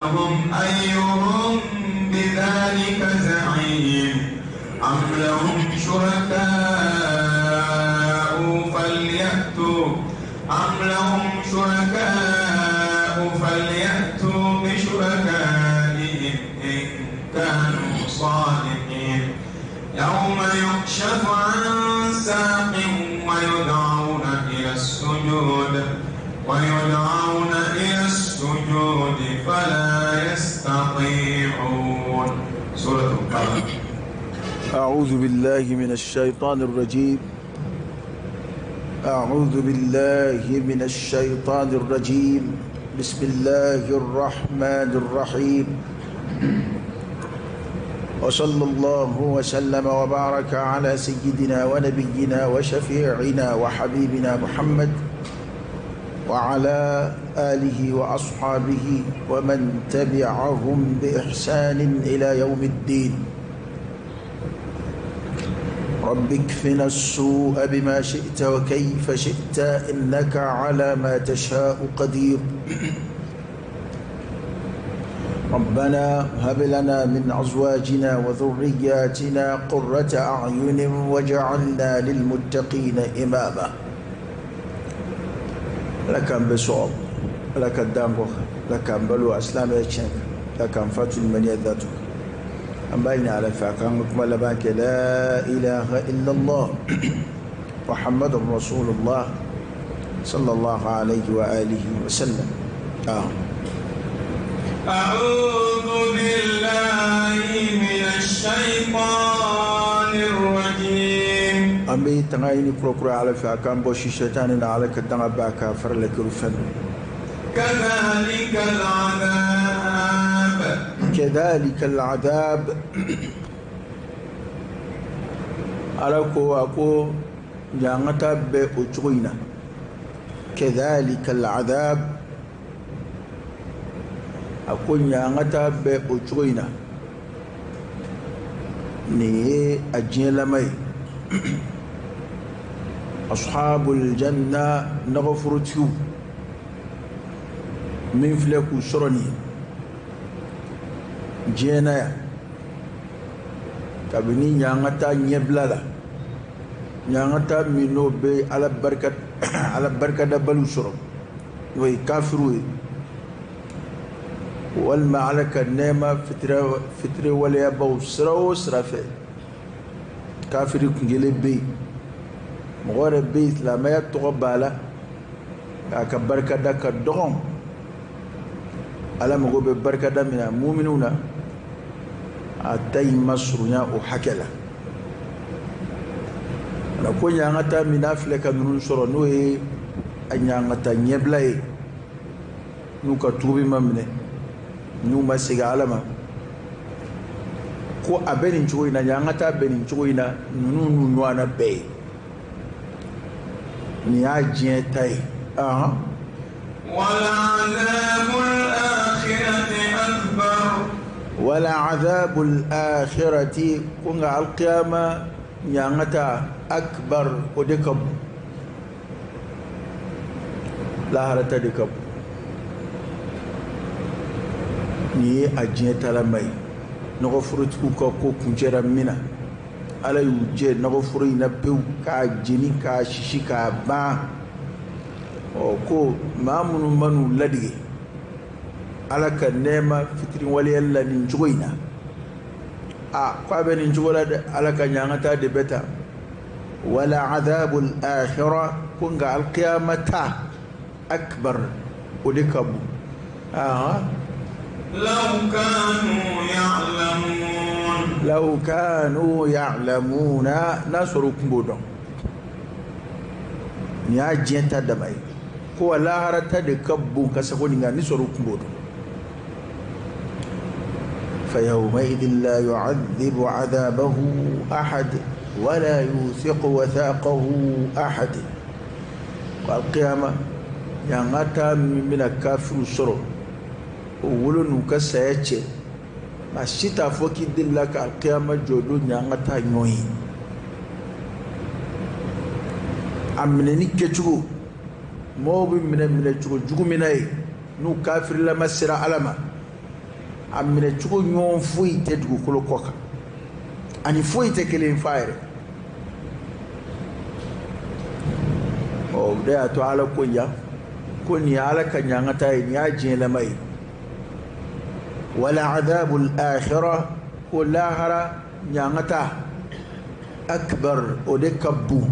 هم أيهم بذلك زعيم أم لهم شركاء فليأتوا أم لهم شركاء فليأتوا بشركائهم إن كانوا صادقين يوم يكشف عن ساق ويدعون إلى السجود ويدعون إلى السجود فلا يستطيعون. سورة القلم. أعوذ بالله من الشيطان الرجيم. أعوذ بالله من الشيطان الرجيم. بسم الله الرحمن الرحيم. وصلى الله وسلم وبارك على سيدنا ونبينا وشفيعنا وحبيبنا محمد وعلى آله وأصحابه ومن تبعهم بإحسان إلى يوم الدين. رب اكفنا السوء بما شئت وكيف شئت إنك على ما تشاء قدير. ربنا هب لنا من أزواجنا وذرياتنا قرة أعين واجعلنا للمتقين إماما. لك بصواب، لك الدانغو، لك بلو أسلام يتشنك، لك فاتن من يذاتك. أم بين على فاكان لباك لا إله إلا الله محمد رسول الله صلى الله عليه وآله وسلم. أعوذ بالله من الشيطان الرجيم. أمي تغيني كركرة على فاكان بوشي شيطان على كدنا باكا فرلك رفن. كذلك العذاب. كذلك العذاب. على كو أكو جانتا بأجوينا. كذلك العذاب. أكو جانتا بأجوينا. ني أجيل مي. أصحاب الجنة نغفر تيو. من فلكو شرني. Diɲɛ kabini ɲangata ɲɛbila la, ɲangata min n'o bɛ ala barika ala barikadabaliw sɔrɔ, n'o ye kafiriw ye, walima ala ka nɛɛma fitiri waleyabaw sira o sira fɛ, kafiri kun kelen bɛ yen, mɔgɔ yɛrɛ bɛ yen silamɛya tɔgɔ b'a la, k'a ka barikada ka dɔgɔn. Ala mago bɛ barikada min na muminw na, a ta in ma surunya o hakɛ la. Ala ko ɲangata min n'a filɛ ka ninnu sɔrɔ, n'o ye a ɲangata ɲɛbila ye, n'u ka tuubi ma minɛ, n'u ma segin ala ma, ko a bɛ nin cogo in na, ɲangata bɛ nin cogo in na, ninnu n'u ɲɔgɔnna bɛɛ ye. Nin y'a diɲɛ ta ye. ولعذاب الآخرة أكبر. ولعذاب الآخرة كون القيامة نعمتا أكبر ودكب لا هرتا دكب ني أجنة تلمي نغفرت كوكو كنجرا منا على يوجد نغفر ينبو كأجني كأشيشي كأبا ɔ ko maa minnu man'u ladege ala ka nɛɛma fitiri waleya la nin cogo in na, a ko a bɛ nin cogo la dɛ, ala ka ɲangata de bɛ ta. Wala adhabul akhirah ko nka alqiyama ta akbar o de ka bon. Law kanu ya'lamun. Law kanu ya'lamuna, n'a sɔrɔ u kun b'o dɔn. Nin y'a diɲɛ ta dama ye, ko lahara ta de ka bon ka sago nin kan, ni sɔrɔ u kun b'o dɔn. فيومئذ لا يعذب عذابه أحد ولا يوثق وثاقه أحد. والقيامة ɲangata min bɛna kafiriw sɔrɔ, o wolo n'u ka saya cɛ, maa si t'a fɔ k'i delila ka alqiyama jɔ don ɲangata ɲɔgɔn ye. A minɛni kɛcogo, mɔgɔw bɛ minɛ minɛcogo jugu min na ye, n'u kafirilama sera ala ma, A minɛcogo ɲɔgɔn foyi tɛ dugukolo kɔ kan, ani foyi tɛ kelen f'a yɛrɛ. Ɔ, o de y'a to Ala ko yan ko nin ye Ala ka ɲangata ye, nin y'a diɲɛlama ye. Wala adabul akhirah, ko lahara ɲangata, akbar, o de ka bon.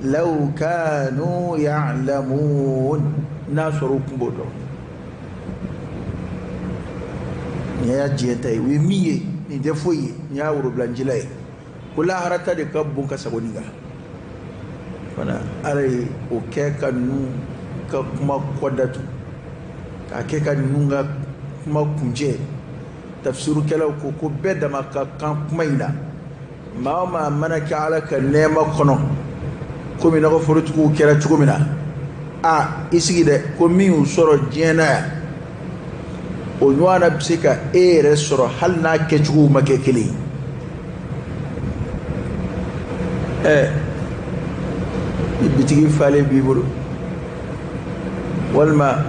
Law kanu ya'lamun, n'a sɔrɔ u tun b'o dɔn. Nin y'a diɲɛ ta ye, o ye min ye, nin tɛ foyi ye, nin y'a worobilanjila ye. Ko lahara ta de ka bon ka sago nin kan fana. Ala ye o kɛ ka ninnu ka kuma kɔ datugu, k'a kɛ ka ninnu ka kuma kuncɛ. Tafsirukɛlaw ko ko bɛɛ dama ka kan kuma in na. Maa o maa mana kɛ Ala ka nɛɛma kɔnɔ, komi nɔgɔforotigiw kɛra cogo min na, a i sigi dɛ, ko min y'u sɔrɔ diɲɛ na yan, o ɲɔgɔnna bɛ se ka e yɛrɛ sɔrɔ, hali n'a kɛcogow ma kɛ kelen ye. Ɛ, i bitigi falen b'i bolo, walima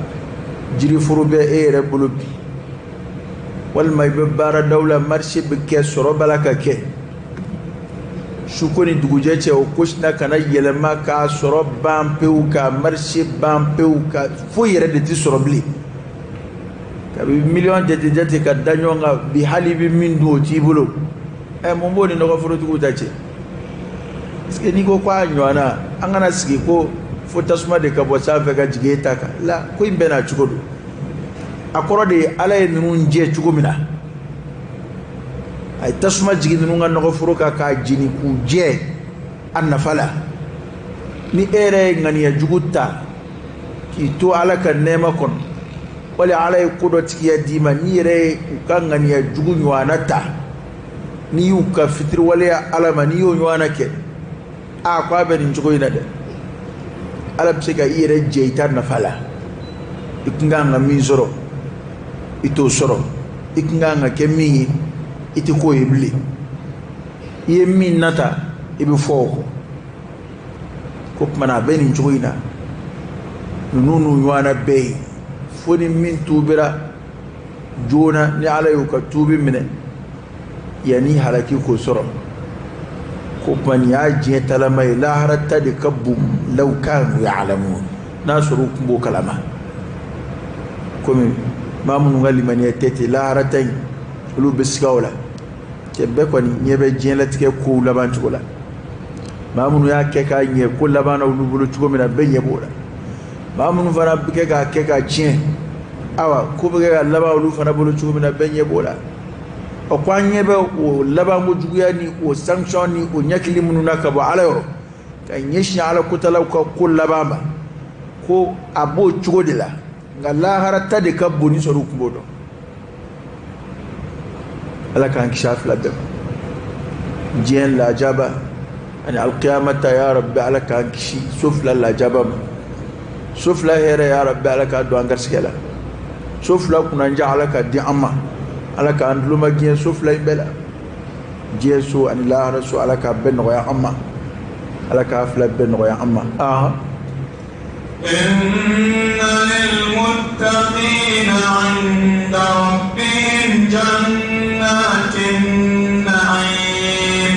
jiriforo bɛ e yɛrɛ bolo bi, walima i bɛ baaradaw la, marché bɛ kɛ, sɔrɔ b'a la ka kɛ, suko ni dugujɛ cɛ, o ko sina kana yɛlɛma k'a sɔrɔ ban pewu, ka marché ban pewu, ka foyi yɛrɛ de tɛ sɔrɔ bilen. Kabi miliyɔn jate jate ka da ɲɔgɔn kan bi, hali i bɛ min dun o t'i bolo. Ɛ, mun b'o ni nɔgɔforotigiw ta cɛ? Parce que n'i ko k'a ɲɔgɔnna, an kana sigi ko fo tasuma de ka bɔ sanfɛ ka jigin e ta kan la. Ko in bɛɛ n'a cogo don. A kɔrɔ de ye Ala ye ninnu jɛ cogo min na, a ye tasuma jigin ninnu ka nɔgɔforo kan k'a jeni k'u jɛ a nafa la. Ni e yɛrɛ ye ŋaniya jugu ta k'i to Ala ka nɛɛma kɔnɔ, wali Ala ye ko dɔ tigiya d'i ma, n'i yɛrɛ ye u ka ŋaniya jugu ɲɔgɔnna ta, n'i y'u ka fitiriwaleya Ala ma, n'i y'o ɲɔgɔnna kɛ, a ko a bɛ nin cogo in na dɛ, Ala bɛ se ka i yɛrɛ jɛ i ta nafa la. I kun kan ka min sɔrɔ, i t'o sɔrɔ. I kun kan ka kɛ min ye, i tɛ k'o ye bilen. I ye min nata, i bɛ fɔ o kɔ. Ko tuma na a bɛ nin cogo in na, ninnu n'u ɲɔgɔnna bɛɛ ye, fo ni min tuubira joona, ni Ala y'u ka tuubi minɛ yanni halaki k'o sɔrɔ. Ko tuma nin y'a diɲɛ talama ye, lahara ta de ka bon. Law kanu ya'lamun, n'a sɔrɔ u tun b'o kalama. Komi maa minnu ka limaniya tɛ ten, lahara ta in olu bɛ siga o la. Cɛ bɛɛ kɔni ɲɛ bɛ diɲɛlatigɛ kow laban cogo la. Maa minnu y'a kɛ k'a ɲɛ, ko laban na olu bolo cogo min na, bɛɛ ɲɛ b'o la. Maa minnu fana bɛ kɛ k'a kɛ k'a tiɲɛ, awa ko bɛ kɛ ka laban olu fana bolo cogo min na, bɛɛ ɲɛ b'o la. Ɔ, ko an ɲɛ bɛ o labanko juguya ni o sanction ni o ɲɛkili minnu na ka bɔ Ala yɔrɔ, ka ɲɛsin Ala kotalaw ka ko laban ma, ko a b'o cogo de la, nka lahara ta de ka bon ni sɔrɔ u kun b'o dɔn. Ala k'an kisi a fila bɛɛ ma, diɲɛ lajaba ani alkiyama ta. Ya Rabbi, Ala k'an kisi so fila lajaba ma. So fila hɛrɛ, ya Rabbi, Ala k'a don an garisɛgɛ la. So fila kunnanja, Ala k'a di an ma. Ala k'an tuloma diɲɛ so fila in bɛɛ la, diɲɛ so ani lahara so. Ala k'a bɛɛ nɔgɔya an ma, Ala k'a fila bɛɛ nɔgɔya an ma. Ahan. إن للمتقين عند ربهم جنات النعيم.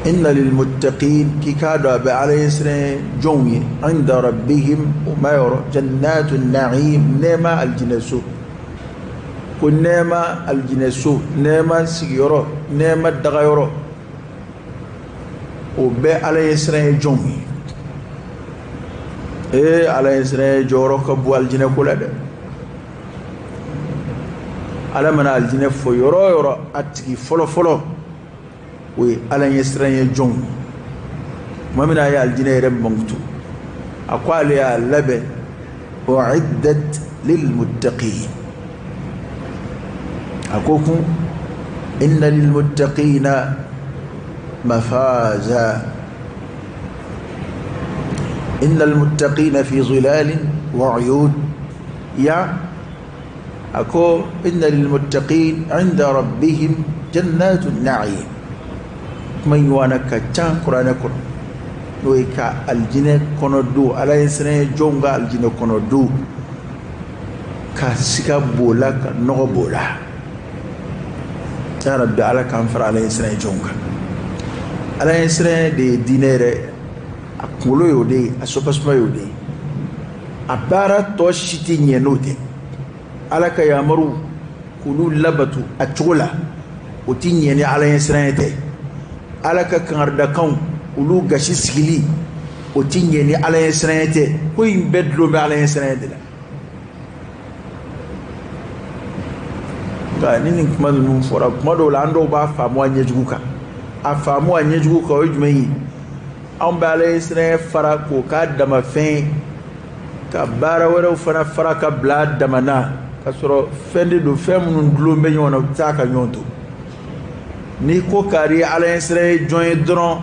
إن للمتقين, k'i k'a dɔn a bɛ Ala ɲɛsiran jɔnw ye, عند ربهم, o ma yɔrɔ, جنات النعيم, nɛɛma alijinɛ so. Ko nɛɛma alijinɛ so, nɛɛma sigiyɔrɔ, nɛɛma dagayɔrɔ, o bɛɛ Ala ɲɛsiran jɔnw ye. Ee, Ala ɲɛsiran jɔyɔrɔ ka bon alijinɛ ko la dɛ. Ala mana alijinɛ fɔ yɔrɔ o yɔrɔ, a tigi fɔlɔ fɔlɔ o ye Ala ɲɛsiran ye jɔnw ye. Tuma min na a ye alijinɛ yɛrɛ mankutu, a ko ale y'a labɛn, أعدت للمتقين. A ko kun إن للمتقين مفازا، إن المتقين في ظلال وعيون. يا أكو إن للمتقين عند ربهم جنات النعيم. Kuma in ɲɔgɔnna ka ca kuranɛ kɔnɔ, n'o ye ka alijinɛ kɔnɔ don, Ala ye siran jɔnw ka alijinɛ kɔnɔ don. Ka siga b'o la, ka nɔgɔ b'o la. Ya Rabbi, Ala k'an fara Ala ɲɛsiranɲɛ jɔnw kan. Ala ɲɛsiranɲɛ de ye diinɛ yɛrɛ a kunkolo y'o de ye, a sopasuma y'o de ye, a baara tɔ si tɛ ɲɛ n'o tɛ. Ala ka yamaru k'olu labato a cogo la, o tɛ ɲɛ ni Ala ɲɛsiranɲɛ tɛ. Ala ka kangaridakanw olu gasi sigili, o tɛ ɲɛ ni Ala ɲɛsiranɲɛ tɛ. Ko in bɛɛ dulon bɛ Ala ɲɛsiranɲɛ de la. Nka ni nin kuma ninnu fɔra, kuma dɔw la an dɔw b'a faamu a ɲɛjugu kan. A faamu a ɲɛjugu kan, o ye jumɛn ye? Anw bɛ Ala ɲɛsiranɲɛ fara k'o k'a dama fɛn ye, ka baara wɛrɛw fana fara ka bila a dama na, k'a sɔrɔ fɛn de don, fɛn minnu dulon bɛ ɲɔgɔn na, u tɛ taa ka ɲɔgɔn to. N'i ko kari ye Ala ɲɛsiranɲɛ jɔn ye dɔrɔn,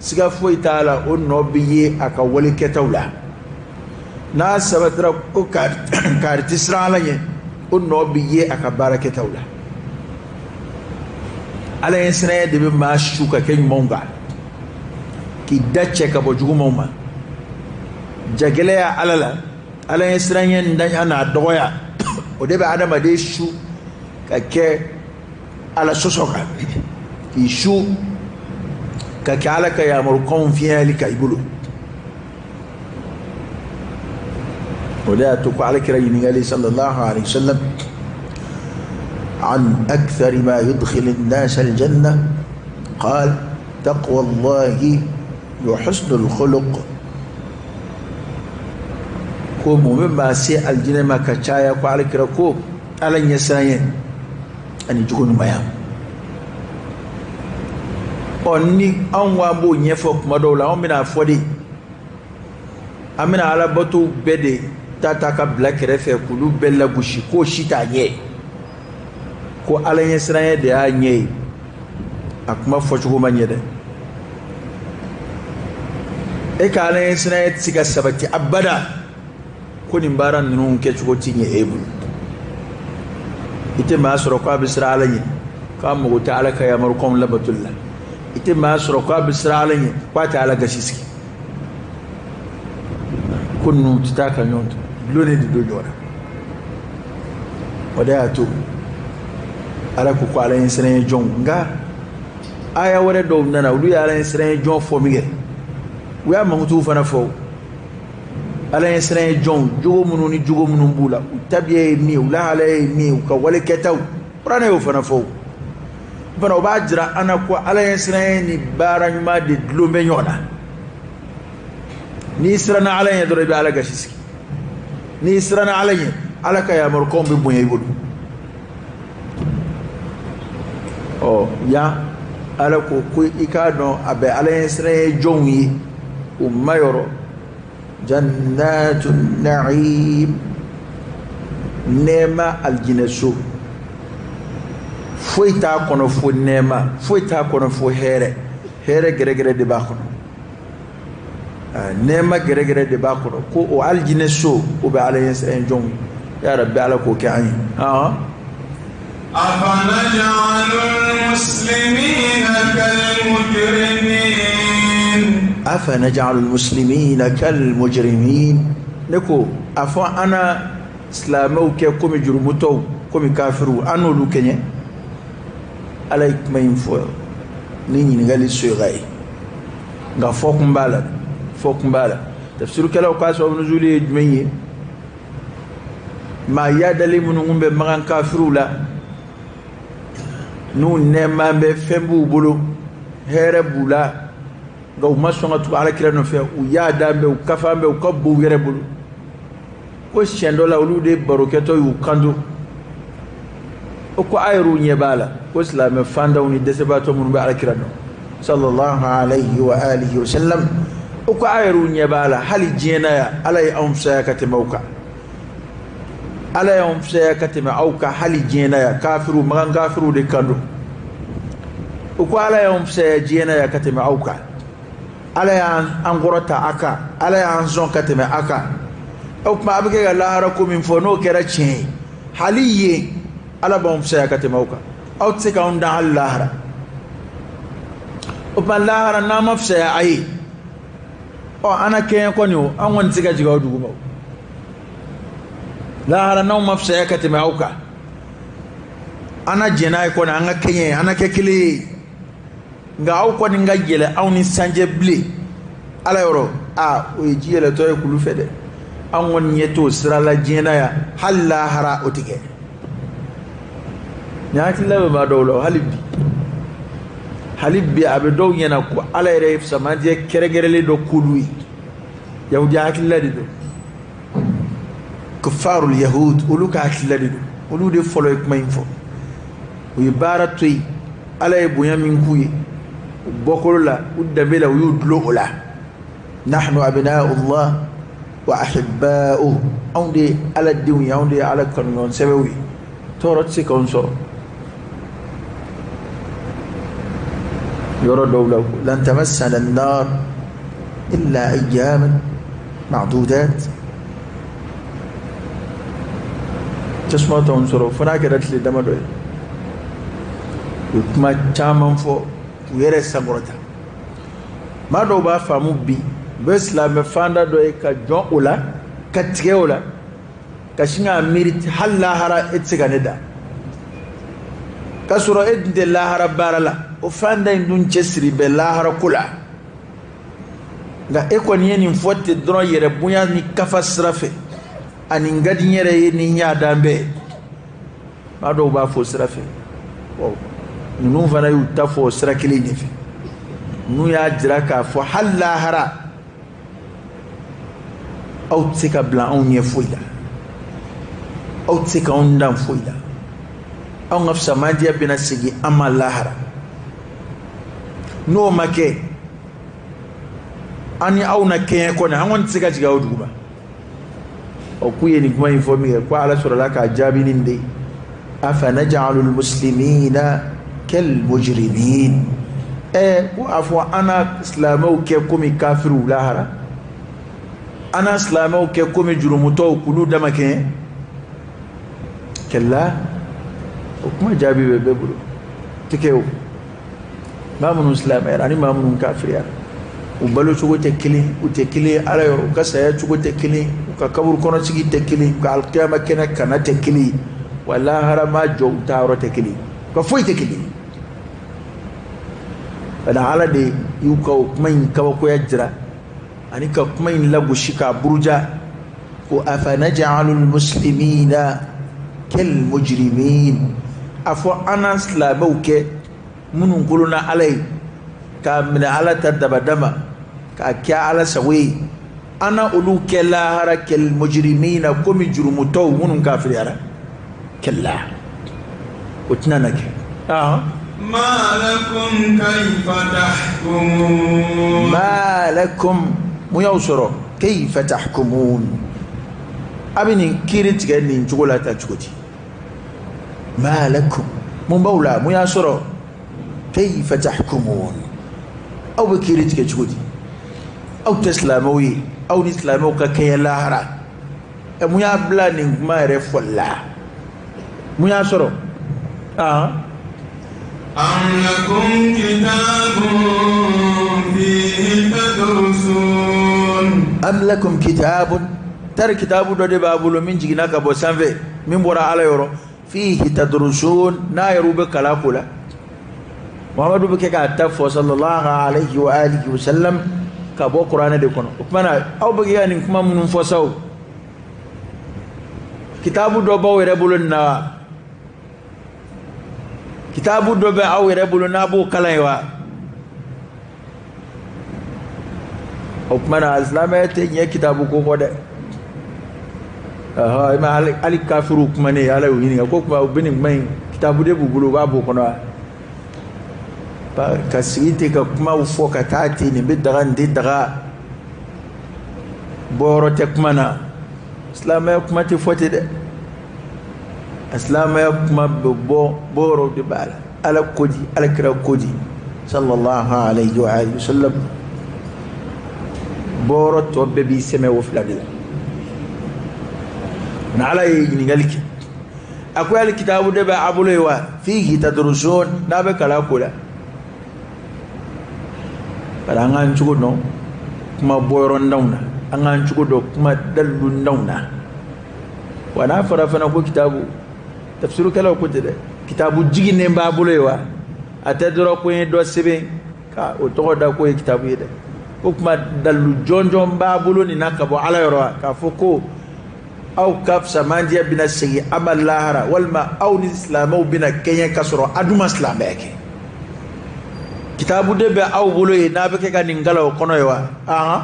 siga foyi t'a la, o nɔ bɛ ye a ka wale kɛtaw la. N'a sabatira ko kari tɛ siran Ala ɲɛ, o nɔ bɛ ye a ka baara kɛtaw la. Ala ɲɛsiranɲɛ de bɛ maa su ka kɛ ɲumanw kan, k'i da cɛ ka bɔ jugumanw ma. Jagɛlɛya Ala la, Ala ɲɛsiranɲɛ ntanya n'a dɔgɔya, o de bɛ adamaden su ka kɛ Ala sɔsɔ kan, k'i su ka kɛ Ala ka yamarukanw fiɲɛyali kan i bolo. O de y'a to ko Ala kira ɲininkali sallallahu alaihi wa sallam an akthari ma yudkhil an-nas al-janna, qal taqwa Allahi wa husnul khuluq. Ko mun bɛ maa se alijinɛ ma ka caya? Ko Ala kira ko Ala ɲɛsiranɲɛ ani jogo ɲumanya. Ɔ, ni anw ko an b'o ɲɛfɔ kuma dɔw la, anw bɛna fɔ de, an bɛna alabatow bɛɛ de ta ka bila kɛrɛfɛ k'olu bɛɛ lagosi, k'o si t'a ɲɛ, ko Ala ɲɛsiranɲɛ de y'a ɲɛ ye. A kuma fɔcogo ma ɲɛ dɛ. E ka Ala ɲɛsiranɲɛ tɛ se ka sabati abada ko nin baara ninnu kɛcogo tɛ ɲɛ e bolo. I tɛ maa sɔrɔ k'a bɛ siran Ala ɲɛ k'a mago tɛ Ala ka yamarukanw labatoli la. I tɛ maa sɔrɔ k'a bɛ siran Ala ɲɛ k'a tɛ Ala gasi sigi. Ko ninnu tɛ taa ka ɲɔgɔn to, dulonnen de don ɲɔgɔn na. O de y'a to Ala ko ko Ala ɲɛsiranɲɛ jɔnw. Nka aya wɛrɛ dɔw nana, olu ye Ala ɲɛsiranɲɛ jɔn fɔ min kɛ, u y'a mankutuw fana fɔ. Ala ɲɛsiranɲɛ jɔnw, jogo minnu ni jogo minnu b'u la, u tabiya ye min ye, u lahalaya ye min ye, u ka wale kɛtaw, kuranɛ y'o fana fɔ. Fana o b'a jira an na ko Ala ɲɛsiranɲɛ ni baara ɲuman de dulon bɛ ɲɔgɔn na. N'i siranna Ala ɲɛ dɔrɔn, i bɛ Ala gasi sigi. N'i siranna Ala ɲɛ, Ala ka yamarukanw bɛ bonya i bolo. Ɔ, yan Ala ko ko i k'a dɔn a bɛ Ala ɲɛsiranɲɛ jɔnw ye, u mayɔrɔ jannatu na'im, nɛɛma alijinɛso. Foyi t'a kɔnɔ fo nɛɛma, foyi t'a kɔnɔ fo hɛrɛ. Hɛrɛ gɛrɛgɛrɛ de b'a kɔnɔ, nɛɛma gɛrɛgɛrɛ de b'a kɔnɔ. Ko o alijinɛso, o bɛ Ala ɲɛsiranɲɛ jɔnw ye. Ya Rabbi, Ala k'o kɛ an ye. Afanaj'alul afanaj'alul muslimina kal mujrimin. Ne ko a fɔ an na silamɛw kɛ komi jurumutɔw, komi kafiriw, an n'olu kɛɲɛ. Ala ye kuma in fɔ ni ɲininkali soyiga ye, nka fɔ kun b'a la, fɔ kun b'a la. Tafsirukɛlaw k'a sababu nuzuli ye jumɛn ye? Maa yadalen minnu kun bɛ magan kafiriw la, n'u nɛɛma bɛ, fɛn b'u bolo, hɛrɛ b'u la, nka u ma sɔn ka tugu Ala kira nɔfɛ, u y'a dan bɛ, u kafan bɛ, u ka bon u yɛrɛ bolo. Ko siɲɛ dɔ la, olu de barokɛtɔ y'u kanto o ko a yɛrɛw ɲɛ b'a la ko silamɛ fantanw ni dɛsɛbaatɔ minnu bɛ Ala kira nɔ sallallahu alayhi wa alihi wa sallam, o ko a yɛrɛw ɲɛ b'a la, hali diɲɛ na yan, Ala ye anw fisaya ka tɛmɛ aw kan. Ala y'anw fisaya ka tɛmɛ aw kan hali diɲɛ na yan. Kafiriw, magan kafiriw de kan don. O ko Ala y'anw fisaya diɲɛ na yan ka tɛmɛ aw kan. Ala y'an kɔrɔta a kan, Ala y'an sɔn ka tɛmɛ a kan. O tuma a bɛ kɛ ka lahara ko min fɔ, n'o kɛra tiɲɛ ye, hali yen Ala b'anw fisaya ka tɛmɛ aw kan. Aw tɛ se k'anw dan hali lahara. O tuma lahara n'an ma fisaya a ye, ɔ, an na kɛɲɛ kɔni, o an kɔni tɛ se ka jigin aw dugu ma. Lahara n'anw ma fisaya ka tɛmɛ aw kan, an na jɛn n'a ye kɔni, an ka kɛɲɛ, an na kɛ kelen ye, nka aw kɔni ka yɛlɛ anw ni san cɛ bilen ala yɔrɔ, a o ye ji yɛlɛtɔ ye kulu fɛ dɛ. An kɔni ɲɛ t'o sira la diɲɛ na yan, hali lahara o tɛ kɛ. Nin hakilila bɛ maa dɔw la hali bi, hali bi a bɛ dɔw ɲɛna ko ala yɛrɛ ye fisamantiya kɛrɛnkɛrɛnlen dɔ k'olu ye. Yahudiya hakilila de don, kufarul yahud, olu ka hakilila de don, olu de fɔlɔ ye kuma in fɔ. U ye baara to yen, ala ye bonya min k'u ye u bɔkolo la, u danbe la, u y'u dulon o la. Nahnu abna'ullah wa ahibba'uhu, anw de ye ala denw ye, anw de ye ala kanuɲɔgɔn sɛbɛw ye, tɔɔrɔ tɛ se k'anw sɔrɔ. Yɔrɔ dɔw la, lan tamassana an-nar illa ayyaman ma'dudat, tasuma t'anw sɔrɔ fo n'a kɛra tile damadɔ ye. U ye kuma caman fɔ k'u yɛrɛ sankɔrɔta. Maa dɔw b'a faamu bi, u bɛ silamɛ fanda dɔ ye ka jɔn o la, ka tigɛ o la, ka sin k'a miiri hali lahara e tɛ se ka ne da, k'a sɔrɔ e dun tɛ lahara baara la. O fanda in dun cɛsiri bɛ lahara ko la, nka e kɔni ye nin fɔ ten dɔrɔn yɛrɛ bonya ni kafa sira fɛ, ani n ka di n yɛrɛ ye ni n y'a dan bɛɛ. Maa dɔw b'a fɔ o sira fɛ. Ɔ ninnu fana y'u ta fɔ o sira kelen de fɛ. Ninnu y'a jira k'a fɔ hali lahara aw tɛ se ka bila anw ɲɛ foyi la, aw tɛ se k'anw dan foyi la, anw ka fisamandiya bɛna segin an ma lahara. N'o ma kɛ, an ni aw na kɛɲɛ kɔni, an kɔni tɛ se ka jigin aw duguma. Ɔ k'u ye nin kuma in fɔ min kɛ, ko ala sɔrɔla k'a jaabi nin de ye: afanaj'alul muslimina kal mujrimin. Ko a fɔ an na silamɛw kɛ komi kafiriw lahara, an na silamɛw kɛ komi jurumutɔw k'olu dama kɛɲɛ. Kɛlɛ o kuma jaabi bɛ bɛɛ bolo, tɛ kɛ o. Maa minnu silamɛyara ani maa minnu kafiriyara, u balo cogo tɛ kelen, u tɛ kelen ala yɔrɔ, u ka saya cogo tɛ kelen, u ka kaburu kɔnɔ sigi tɛ kelen, u ka alikiyama kɛnɛ kana tɛ kelen, wa lahara ma jɔ u taa yɔrɔ tɛ kelen, u ka foyi tɛ kelen. Bari ala de y'u ka o kuma in kabakoya jira ani ka kuma in lagosi k'a buruja, ko afanaj'alul muslimina kal mujrimin. A fɔ an n'an silamɛw kɛ minnu kolonna ala ye, k'a minɛ ala ta dabadama, k'a kɛ ala sago ye, an na olu kɛ lahara kal mujrimina, komi jurumutɔw minnu kafiriyara. Kɛlɛ o tɛna na kɛ. Ma lakum kayfa tahkumun. Ma lakum, mun y'aw sɔrɔ? Kayfa tahkumun, a bɛ nin kiiri tigɛ nin cogo la ta cogo di? Ma lakum, mun b'aw la, mun y'a sɔrɔ? Kayfa tahkumun, aw bɛ kiiri tigɛ cogo di? Aw tɛ silamɛw ye, aw ni silamɛw ka kɛɲɛ lahara. Ɛ mun y'a bila nin kuma yɛrɛ fɔli la? Mun y'a sɔrɔ? Am lakum kitabun fihi tadrusun. Am lakum kitabun, tari kitabu dɔ de b'a bolo min jiginna ka bɔ sanfɛ, min bɔra ala yɔrɔ. Fihi tadrusun, n'a yɛrɛ bɛ kalan ko la. Muhammadu bɛ kɛ k'a ta fɔ sallallahu alayhi wa alihi wa sallam ka bɔ kuranɛ de kɔnɔ. O tuma na aw bɛ kɛ ka nin kuma minnu fɔ sa, o kitabu dɔ b'aw yɛrɛ bolo nin na wa? Kitabu dɔ bɛ aw yɛrɛ bolo n'a b'o kalan ye wa? O tuma na silamɛya tɛ ɲɛ kitabu ko kɔ dɛ. I ma hali kafiriw kumanen, ala y'u ɲininka ko kuma u bɛ nin kuma in kitabu de b'u bolo, u b'a b'o kɔnɔ wa? Ka sigi ten ka kumaw fɔ ka taa ten, nin bɛ daga nin tɛ daga, bɔyɔrɔ tɛ kuma na. Silamɛya kuma tɛ fɔ ten dɛ. Silamɛya kuma bɛ bɔ bɔyɔrɔ de b'a la. Ala ko di, ala kira ko di sallallahu alayhi wa alihi wa sallam. Bɔyɔrɔ tɔ bɛɛ b'i sɛmɛ o fila de la. Na ala ye ɲininkali kɛ, a ko hali kitabu de bɛ a bolo ye wa? Fihi tadrusun, n'a bɛ kalan ko la. Bari an k'an cogo dɔn kuma bɔyɔrɔ ndaw na, an k'an cogo dɔn kuma dalilu ndaw na. Wa n'a fɔra fana ko kitabu, tafsirukɛlaw ko ten dɛ, kitabu jiginnen b'a bolo ye wa? A tɛ dɔrɔn ko n ye dɔ sɛbɛn ka o tɔgɔ da k'o ye kitabu ye dɛ. O tuma dalilu jɔnjɔn b'a bolo nin na ka bɔ Ala yɔrɔ wa? K'a fɔ ko aw ka fisamandiya bɛna segin a ma lahara, walima aw ni silamɛw bɛna kɛɲɛ ka sɔrɔ a dun ma silamɛya kɛ. Kitabu de bɛ aw bolo yen n'a bɛ kɛ ka nin kalan o kɔnɔ ye wa? Ahan.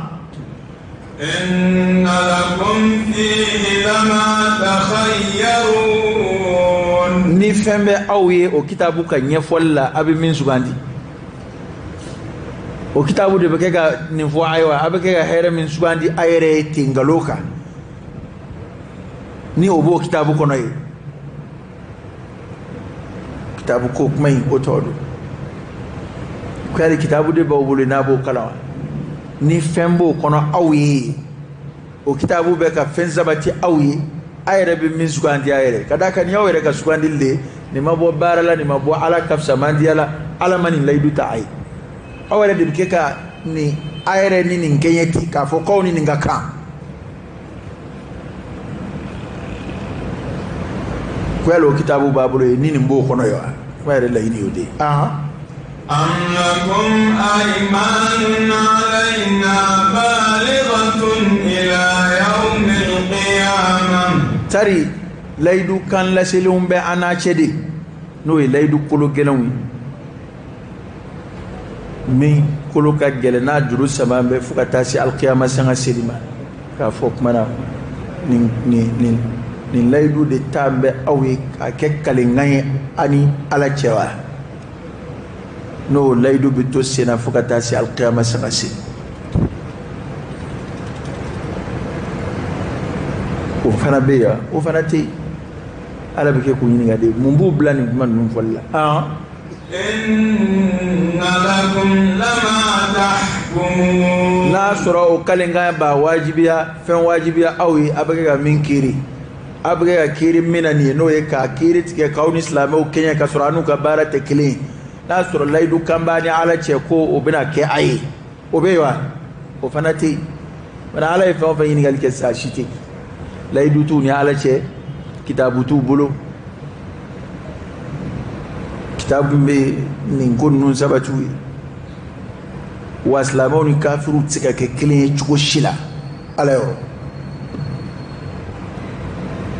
Inna lakum fihi lama takhayyarun. Ni fɛn bɛ aw ye o kitabu ka ɲɛfɔli la, a bɛ min sugandi, o kitabu de bɛ kɛ ka nin fɔ a ye wa? A bɛ kɛ ka hɛrɛ min sugandi a yɛrɛ ye ten nkalon kan, ni o b'o kitabu kɔnɔ ye. Kitabu ko kuma in o tɔ don. Ko yali kitabu de b'aw bolo n'a b'o kalan wa? Ni fɛn b'o kɔnɔ aw ye, o kitabu bɛ ka fɛn sabati aw ye, a yɛrɛ bɛ min sugandi a yɛrɛ ka d'a kan nin y'aw yɛrɛ ka sugandili de ye. Nin ma bɔ baara la, nin ma bɔ Ala ka fisamandiya la, Ala ma nin layidu ta a ye. Aw yɛrɛ de bɛ kɛ ka nin a yɛrɛ ni nin kɛɲɛ ten k'a fɔ k'aw ni nin ka kan. Ko yali o kitabu b'a bolo ye ni nin b'o kɔnɔ ye wa? Kuma yɛrɛ laɲini y'o de ye. Am lakum aymanun alayna balighatun ila yawmil qiyamah. Tari layidu kan laselenw bɛ an n'a cɛ de, n'o ye layidu kolo gɛlɛnw ye, min kolo ka gɛlɛn n'a juru sama bɛ fo ka taa se alikiyama sanga seli ma. K'a fɔ kuma na nin nin nin nin layidu de ta bɛ aw ye k'a kɛ kalenkan ye ani Ala cɛ wa? N'o layidu bɛ to sen na fo ka taa se alikiyama sanga seli. O fana bɛ yen wa? O fana tɛ yen. Ala bɛ kɛ k'u ɲininka de, mun b'u bila nin kuma ninnu fɔli la? Inna lakum lama tahkumun. N'a sɔrɔ o kalenkan b'a wajibiya, fɛn wajibiya aw ye, a bɛ kɛ ka min kiiri, a bɛ kɛ ka kiiri min na nin ye, n'o ye k'a kiiri tigɛ k'aw ni silamɛw kɛɲɛ ka sɔrɔ a n'u ka baara tɛ kelen ye. N'a sɔrɔ layidu kan b'a ni Ala cɛ ko o bɛna kɛ a ye, o bɛ yen wa? O fana tɛ yen. Bari Ala ye fɛn o fɛn ɲininkali kɛ sisan, a si tɛ yen. Layidu t'u ni Ala cɛ, kitabu t'u bolo, kitabu bɛ nin ko ninnu sabati u ye. Wa silamɛw ni kafiriw tɛ se ka kɛ kelen ye cogo si la Ala yɔrɔ.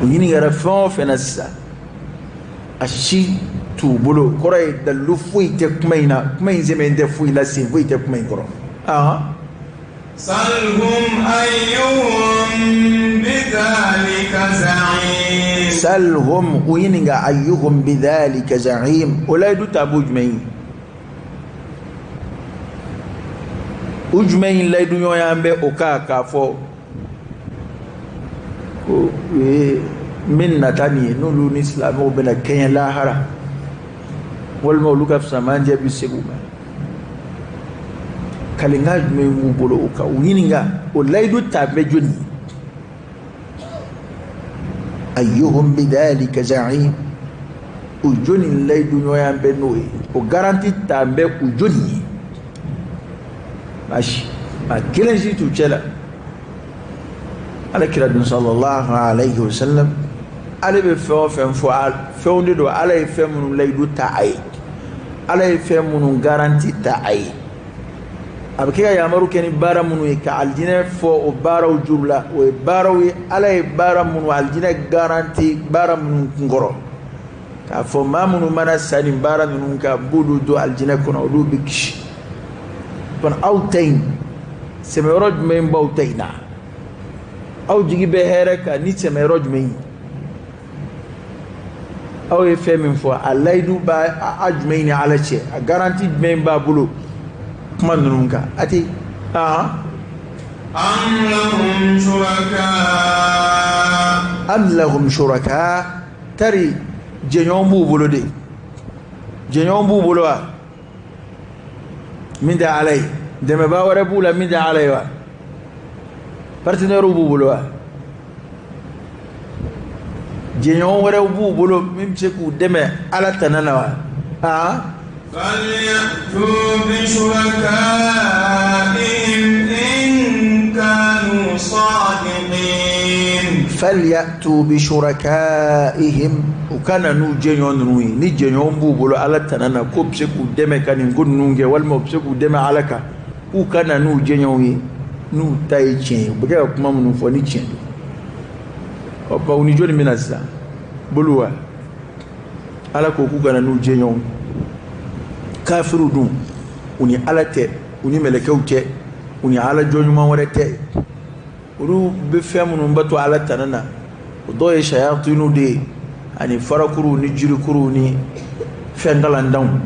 U ɲininkara fɛn o fɛn na sisan, a si t'u bolo. Kɔrɔ ye dalilu foyi tɛ kuma in na, kuma in sɛbɛn tɛ foyi la, sen foyi tɛ kuma in kɔrɔ. Salhum ayyuhum bidhalika za'im. Salhum, u ɲininka ayyuhum bidhalika za'im. O layidu taabolo jumɛn ye? U jumɛn in layidu ɲɔgɔnya bɛ o kan k'a fɔ ko u ye min nata nin ye, n'olu ni silamɛw bɛna kɛɲɛ lahara, walima olu ka fisamandiya bɛ segin u ma. Kalenkan jumɛn b'u bolo o kan? U ɲininka o layidu ta bɛ jɔni ye? Ayyuhum bidhalika za'im. U jɔni layidu ɲɔgɔnya bɛ n'o ye? O garanti ta bɛ u jɔni ye? Baasi a kelen si t'u cɛ la. Ala kira dun sallallahu alayhi wa sallam, ale bɛ fɛn o fɛn fɔ, fɛnw de don Ala ye fɛn minnu layidu ta a ye, Ala ye fɛn minnu garanti ta a ye. A bɛ kɛ ka yamaru kɛ ni baara minnu ye ka alijinɛ fɔ o baaraw juru la, o ye baaraw ye Ala ye baara minnu alijinɛ garanti baara minnu kunkɔrɔ, k'a fɔ maa minnu mana sa nin baara ninnu kan, b'olu don alijinɛ kɔnɔ, olu bɛ kisi. Kono aw ta in sɛmɛyɔrɔ jumɛn b'aw ta in na? Aw jigi bɛ hɛrɛ kan ni sɛmɛyɔrɔ jumɛn ye? Aw ye fɛn min fɔ, a layidu b'a a jumɛn ni Ala cɛ, a garanti jumɛn b'a bolo kuma ninnu kan? A tɛ. Am lahum shuraka. Am lahum shuraka. Tari jɛɲɔgɔn b'u bolo de, jɛɲɔgɔn b'u bolo wa min tɛ Ala ye? Dɛmɛbaa wɛrɛ b'u la min tɛ Ala ye wa? Partenaire b'u bolo wa? Jɛɲɔgɔn wɛrɛw b'u bolo min bɛ se k'u dɛmɛ Ala tana na wa? Falyatu bi shurakaihim in kanu sadiqin. Falyatu bi shurakaihim, u ka na n'u jɛɲɔgɔn ninnu ye. Ni jɛɲɔgɔn b'u bolo Ala tana na, k'o bɛ se k'u dɛmɛ ka nin ko ninnu kɛ, walima u bɛ se k'u dɛmɛ Ala kan, k'u ka na n'u jɛɲɔgɔnw ye, n'u ta ye tiɲɛ ye. U bɛ kɛ ka kuma minnu fɔ ni tiɲɛ don. Ɔ bawo ni jɔnni bɛna sisan bolo wa? Ala ko k'u ka na n'u jɛɲɔgɔnw. Kafiriw dun, u ni Ala tɛ, u ni mɛlɛkɛw tɛ, u ni Ala jɔn ɲuman wɛrɛ tɛ. Olu bɛ fɛn minnu bato Ala tana na, o dɔw ye sayatiniw de ye, ani farakuruw ni jirikuruw ni fɛn kalandanw.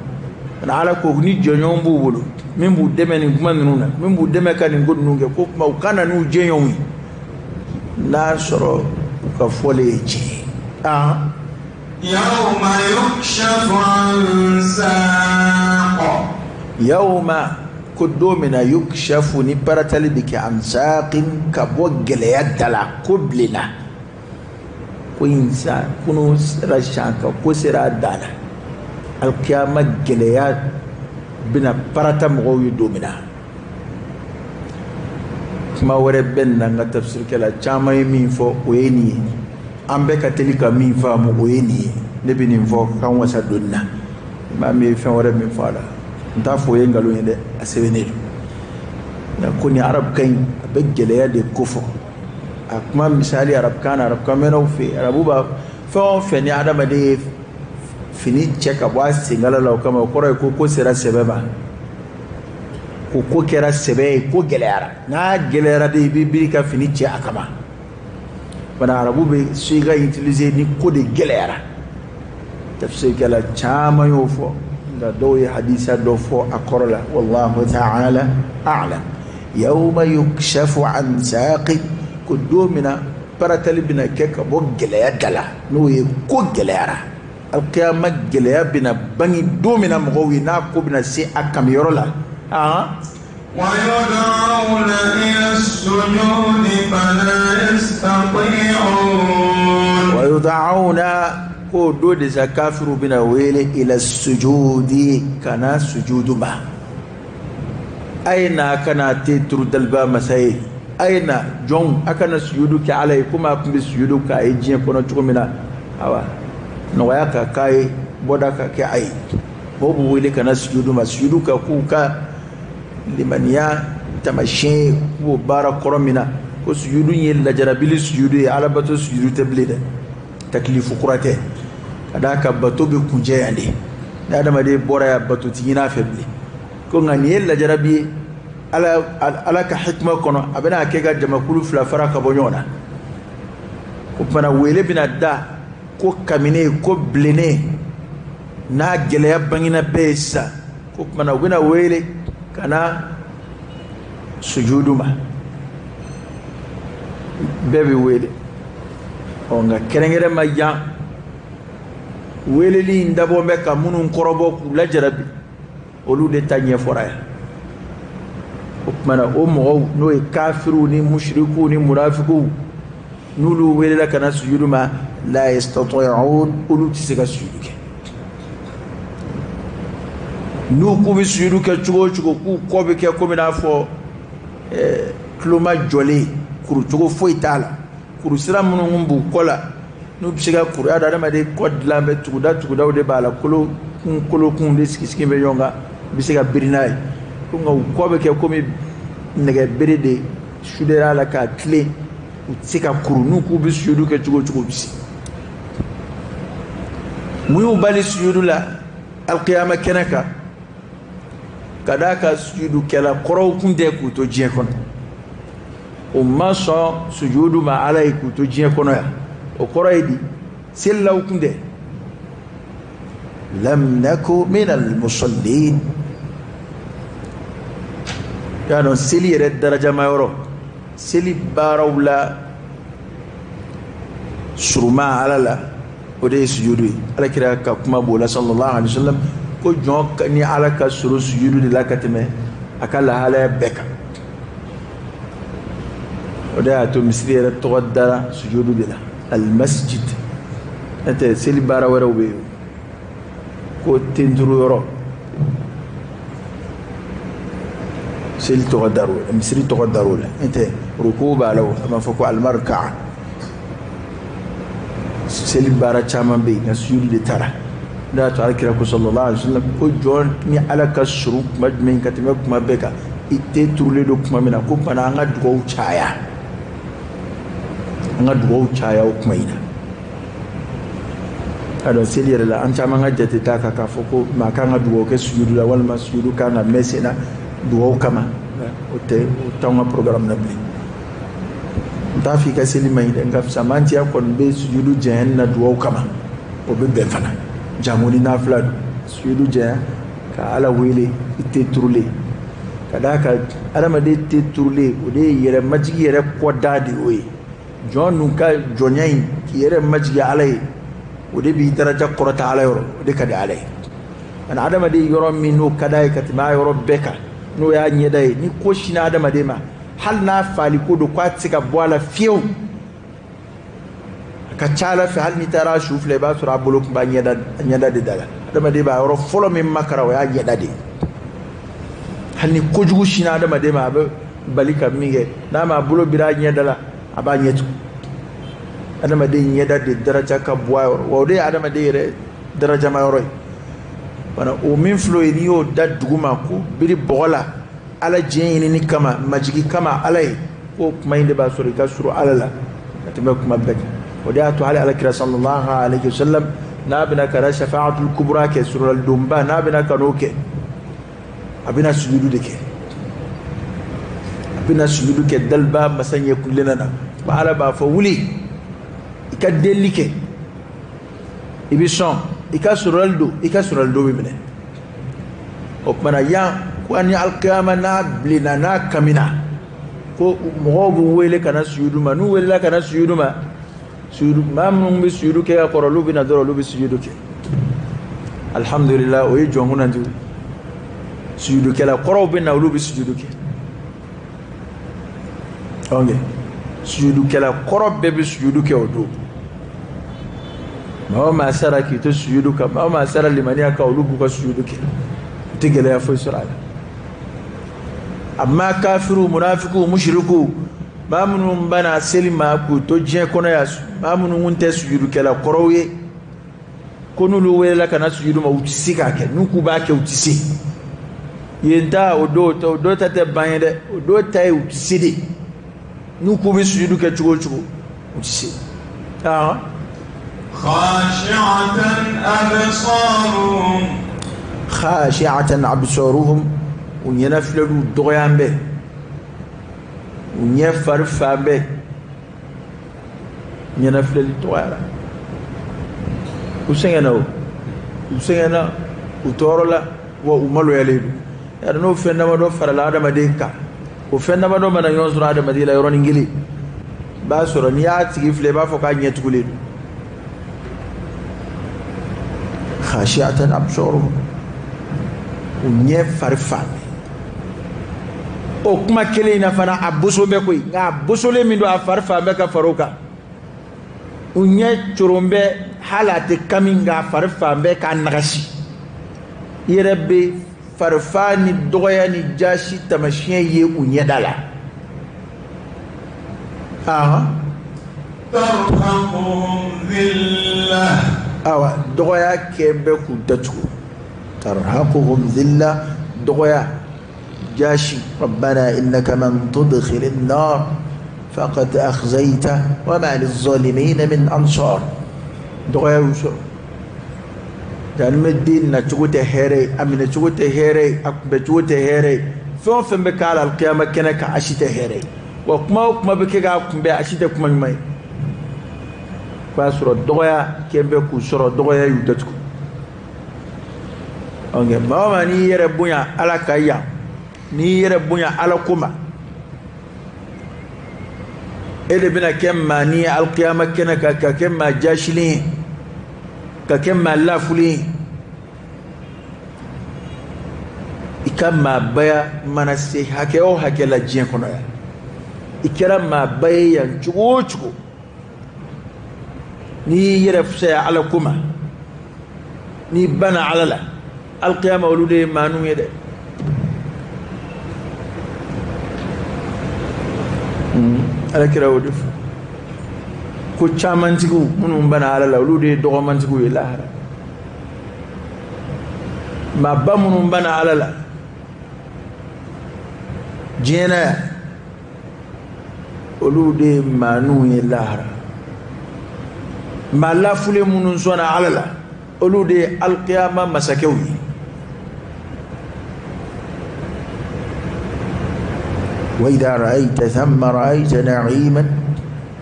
Nka Ala ko ni jɔɲɔgɔn b'u bolo min b'u dɛmɛ nin kuma ninnu na, min b'u dɛmɛ ka nin ko ninnu kɛ, ko kuma u ka na n'u jɛɲɔgɔnw ye, n'a sɔrɔ u ka fɔlen ye tiɲɛ ye. Yawma yukshafu an saq. Yawma, ko don min na, yukshafu, ni paratali bɛ kɛ, an saqin, ka bɔ gɛlɛya da la, ko bilenna, ko insan kunu sera siyan kan, ko sera a dan na. Alikiyama gɛlɛya bɛna parata mɔgɔw ye don min na. Kuma wɛrɛ bɛ nin na, n ka tafsirikɛla caman ye min fɔ o ye nin ye, an bɛɛ ka teli ka min faamu o ye nin ye. Ne bɛ nin fɔ k'an wasa donni na, maa min ye fɛn wɛrɛ min fɔ a la, n t'a fɔ o ye nkalon ye dɛ, a sɛbɛnnen don. Nka ko nin arabukan in, a bɛ gɛlɛya de kofɔ. A kuma misali arabukan na, arabukan mɛnnaw fɛ yen, arabu b'a fɛn o fɛn ni adamaden ye fini cɛ ka bɔ a senkala la o kama, o kɔrɔ ye ko ko sera sɛbɛ ma, ko ko kɛra sɛbɛ ye, ko gɛlɛyara. N'a gɛlɛyara de, i bɛ biri ka fini cɛ a kama. Bana arabu bɛ siga utiliser ni ko de gɛlɛyara. Tafsirikɛla caman y'o fɔ, nka dɔw ye hadisa dɔ fɔ a kɔrɔ la. Wallahu ta'ala a'lam. Yawma yukshafu an saqi, ko don min na paratali bɛna kɛ ka bɔ gɛlɛya da la, n'o ye ko gɛlɛyara. Alkiyama gɛlɛya bɛna bange don min na mɔgɔw ye, n'a ko bɛna se a kamiyɔrɔ la. ويدعون إلى السجود فلا يستطيعون. ويدعون, ko do de sa kafiru bɛna wele, ila sujudi, ka na sujudu ma. A ye na a kana te turu daliba masa ye, a ye na jɔnw, a kana sujudu kɛ Ala ye komi a tun bɛ sujudu k'a ye diɲɛ kɔnɔ cogo min na. Awa nɔgɔya ka k'a ye, bɔda ka kɛ a ye. Mɔgɔw b'u wele ka na sujudu ma, sujudu ka k'u ka limaniya taamasiyɛn ye, k'u b'o baara kɔrɔ min na. Ko sujudu ye lajarabili sujudu ye, alabato sujudu tɛ bilen dɛ, takilifu kura tɛ. Ka d'a kan bato bɛ kuncɛ yan de, ni adamaden bɔra yan, bato ti ɲini a fɛ bilen. Ko nka nin ye lajarabi ye Ala ka hikima kɔnɔ, a bɛna kɛ ka jamakulu fila fara ka bɔ ɲɔgɔn na. O tuma wele bɛna da ko kaminen, ko bilennen, n'a gɛlɛya bangena bɛɛ ye sisan, ko tuma u bɛna wele ka na sujudu ma, bɛɛ bɛ wele. Ɔ nka kɛrɛnkɛrɛn ma yan, weleli in dabɔ bɛ ka minnu kɔrɔbɔ k'u lajarabi, olu de ta ɲɛfɔra yan. O tuma na o mɔgɔw, n'o ye kafiriw ni musirikuw ni munafikiw, n'olu welela ka na sujudu ma, la yastati'un, olu tɛ se ka sujudu kɛ. N'u k'u bɛ sujudu kɛ cogo o cogo, k'u kɔ bɛ kɛ komi n'a fɔ tuloma jɔlen, kurucogo foyi t'a la. Kurusira minnu b'u kɔ la, n'u bɛ se ka kuru, y'a dɔn adamaden kɔ dilan bɛ tuguda tugudaw de b'a la, kolokun kolokun de sigi sigi bɛ ɲɔgɔn kan, i bɛ se ka biri n'a ye. Ko nka u kɔ bɛ kɛ komi nɛgɛ bere de sudera la k'a tilen, u tɛ se ka kuru. N'u k'u bɛ sujudu kɛ cogo o cogo, u bɛ se. Mun y'u bali sujudu la alikiyama kɛnɛ kan? Ka d'a kan sujudukɛla kɔrɔw kun tɛ k'u to diɲɛ kɔnɔ, o ma sɔn sujudu ma Ala ye k'u to diɲɛ kɔnɔ yan. O kɔrɔ ye di? Selilaw kun tɛ. Lam naku min al-musallin. Y'a dɔn seli yɛrɛ darajama yɔrɔ, seli baaraw la suruma Ala la, o de ye sujudu ye. Ala kira ka kuma b'o la sallallahu alaihi wa sallam, ko jɔn ni Ala ka surun sujudu de la ka tɛmɛ a ka lahalaya bɛɛ kan. O de y'a to misiri yɛrɛ tɔgɔ dara sujudu de la, almasjid. N'o tɛ seli baara wɛrɛw bɛ yen, ko tenturu yɔrɔ, seli tɔgɔ dar'o la, misiri tɔgɔ dar'o la. N'o tɛ ruku b'a la, o a b'a fɔ ko almarkaa. Seli baara caman bɛ yen, nka sujudu de taara. Ne y'a to ala kira ko sallallahu alaihi wasallam ko jɔn ni ala ka surun kuma jumɛn ka tɛmɛ kuma bɛɛ kan, i ten turulen don kuma min na, ko tuma na an ka dugawu caya, an ka dugawu caya o kuma in na. A dɔn seli yɛrɛ la, an caman ka jate t'a kan k'a fɔ ko maa kan ka dugawu kɛ sujudu la, walima sujudu kan ka mɛn sen na dugawu kama. O tɛ, o t'anw ka programme na bilen. N t'a fɔ i ka seli man ɲi dɛ, nka fisamantiya kɔni bɛ sujudu janyani na dugawu kama, o bɛ bɛn fana. Jango ni nafila don, sujudu janya ka ala wele i tɛ turulen, ka d'a kan adamaden tɛ turulen, o de ye yɛrɛ majigi yɛrɛ kɔda de y'o ye. Jɔn dun ka jɔnya in k'i yɛrɛ majigi ala ye, o de b'i daraja kɔrɔta ala yɔrɔ, o de ka di ala ye. Ani adamaden yɔrɔ min n'o ka d'a ye ka tɛmɛ a yɔrɔ bɛɛ kan, n'o y'a ɲɛda ye, ni ko sinna adamaden ma, hali n'a faali ko don k'a tɛ se ka bɔ a la fiyewu, a ka ca ala fɛ hali n'i taara a su filɛ, i b'a sɔrɔ a bolo tun b'a ɲɛda de da la. Adamaden b'a yɔrɔ fɔlɔ min makara, o y'a ɲɛda de ye. Hali ni kojugu sinna adamaden ma, a bɛ bali ka min kɛ, n'a m'a bolo biri a ɲɛda la, a b'a ɲɛ tugun. Adamaden ɲɛda de daraja ka bɔ a yɔrɔ, wa o de ye adamaden yɛrɛ darajama yɔrɔ ye. Wala o min filɛ ye, n'i y'o da dugu ma k'o biri bɔgɔ la ala diɲɛ ɲinini kama, majigi kama ala ye, k'o kuma in de b'a sɔrɔ i ka surun ala la ka tɛmɛ kuma bɛɛ kan. O de y'a to hali alakira sallallahu alaihi wasallam n'a bɛna ka na shafa'atul kubra kɛ, surunalidonba n'a bɛna ka n'o kɛ, a bɛna sujudu de kɛ, a bɛna sujudu kɛ daliba masa ɲɛ kulenna na. Wa ala b'a fɔ wuli i ka delili kɛ, i bɛ sɔn i ka surunali don, i ka surunali don bɛ minɛ. O tuma na yan ko ni alikiyama n'a bilenna n'a kamina, ko mɔgɔw bɛ wele ka na sujudu ma. N'u welela ka na sujudu ma, sujudu maa minnu bɛ sujudu kɛ ka kɔrɔ, olu bɛ na dɔrɔn, olu bɛ sujudu kɛ. Alhamdulillah, o ye jɔn kunnandi. Sujudukɛla kɔrɔw bɛ na, olu bɛ sujudu kɛ. Ok, sujudukɛla kɔrɔ bɛɛ bɛ sujudu kɛ o don. Maa o maa sara k'i to sujudu kan, maa o maa sara limaniya kan, olu b'u ka sujudu kɛ, u tɛ gɛlɛya foyi sɔrɔ a la. Amma kafiru, munafiku, mushriku, maa minnu banna seli ma k'u to diɲɛ kɔnɔ yan, maa minnu kun tɛ sujudukɛla kɔrɔw ye, ko n'olu welela ka na sujudu ma, u tɛ se k'a kɛ. N'u k'u b'a kɛ, u tɛ se. Yen ta, o don ta tɛ ban ye dɛ, o don ta ye u tɛ se de. N'u k'u bɛ sujudu kɛ cogo o cogo, u tɛ se. Khashi'atan absaruhum, khashi'atan absaruhum, u ɲɛna filɛliw dɔgɔyan bɛ, u ɲɛ fari fan bɛɛ ɲɛna filɛli dɔgɔyara. U sɛgɛnna o, u sɛgɛnna, u tɔɔrɔ la, wa u maloyalen don. Yari n'o fɛn damadɔ farala adamaden kan, o fɛn damadɔ mana ɲɔgɔn sɔrɔ adamaden la yɔrɔnin kelen, i b'a sɔrɔ n'i y'a tigi filɛ, i b'a fɔ k'a ɲɛ tugulen don. Khashi'atan absaruhum, u ɲɛ fari fan bɛɛ. O kuma kelen in na fana, a boso bɛ koyi, nka a bosolen min don, a fari fan bɛɛ ka far'o kan. U ɲɛ coron bɛ, hali a tɛ kami, nka a fari fan bɛɛ k'a nagasi. I yɛrɛ bɛ farifa ni dɔgɔya ni jaasi taamasiyɛn ye u ɲɛda la. Tarhaquhum dhillah, awa dɔgɔya kɛ bɛ k'u datugu. Tarhaquhum dhillah, dɔgɔya jaasi. Rabbana innaka man tudkhilin nar faqad akhzayta wa ma liz-zalimina min ansar. Dɔgɔya y'u sɔrɔ. Jahanama den nacogo tɛ hɛrɛ ye, a minɛcogo tɛ hɛrɛ ye, a kunbɛcogo tɛ hɛrɛ ye. Fɛn o fɛn bɛ k'a la alikiyama kɛnɛ kan, a si tɛ hɛrɛ ye. Wa kuma o kuma bɛ kɛ k'a kunbɛn, a si tɛ kuma ɲuman ye. O y'a sɔrɔ dɔgɔya kɛ bɛ k'u sɔrɔ, dɔgɔya y'u datugu. Ok, maa o maa n'i yɛrɛ bonya ala ka yan, n'i yɛrɛ bonya ala ko ma, e de bɛna kɛ maa ni alikiyama kɛnɛ kan, ka kɛ maa jaasilen ye, ka kɛ maa lafulen ye. I ka maabaya mana se hakɛ o hakɛ la diɲɛ kɔnɔ yan, i kɛra maaba ye yan cogo o cogo, n'i y'i yɛrɛ fisaya ala ko ma, n'i banna ala la, alikiyama olu de ye maa ninnu ye dɛ. Ala kira y'o de fɔ. Ko camantigiw minnu banna Ala la, olu de ye dɔgɔmantigiw ye lahara. Maaba minnu banna Ala la diɲɛ na yan, olu de ye maaninw ye lahara. Maa lafulen minnu sɔnna Ala la, olu de ye alikiyama masakɛw ye. Wa idha ra'ayta thamma ra'ayta na'iman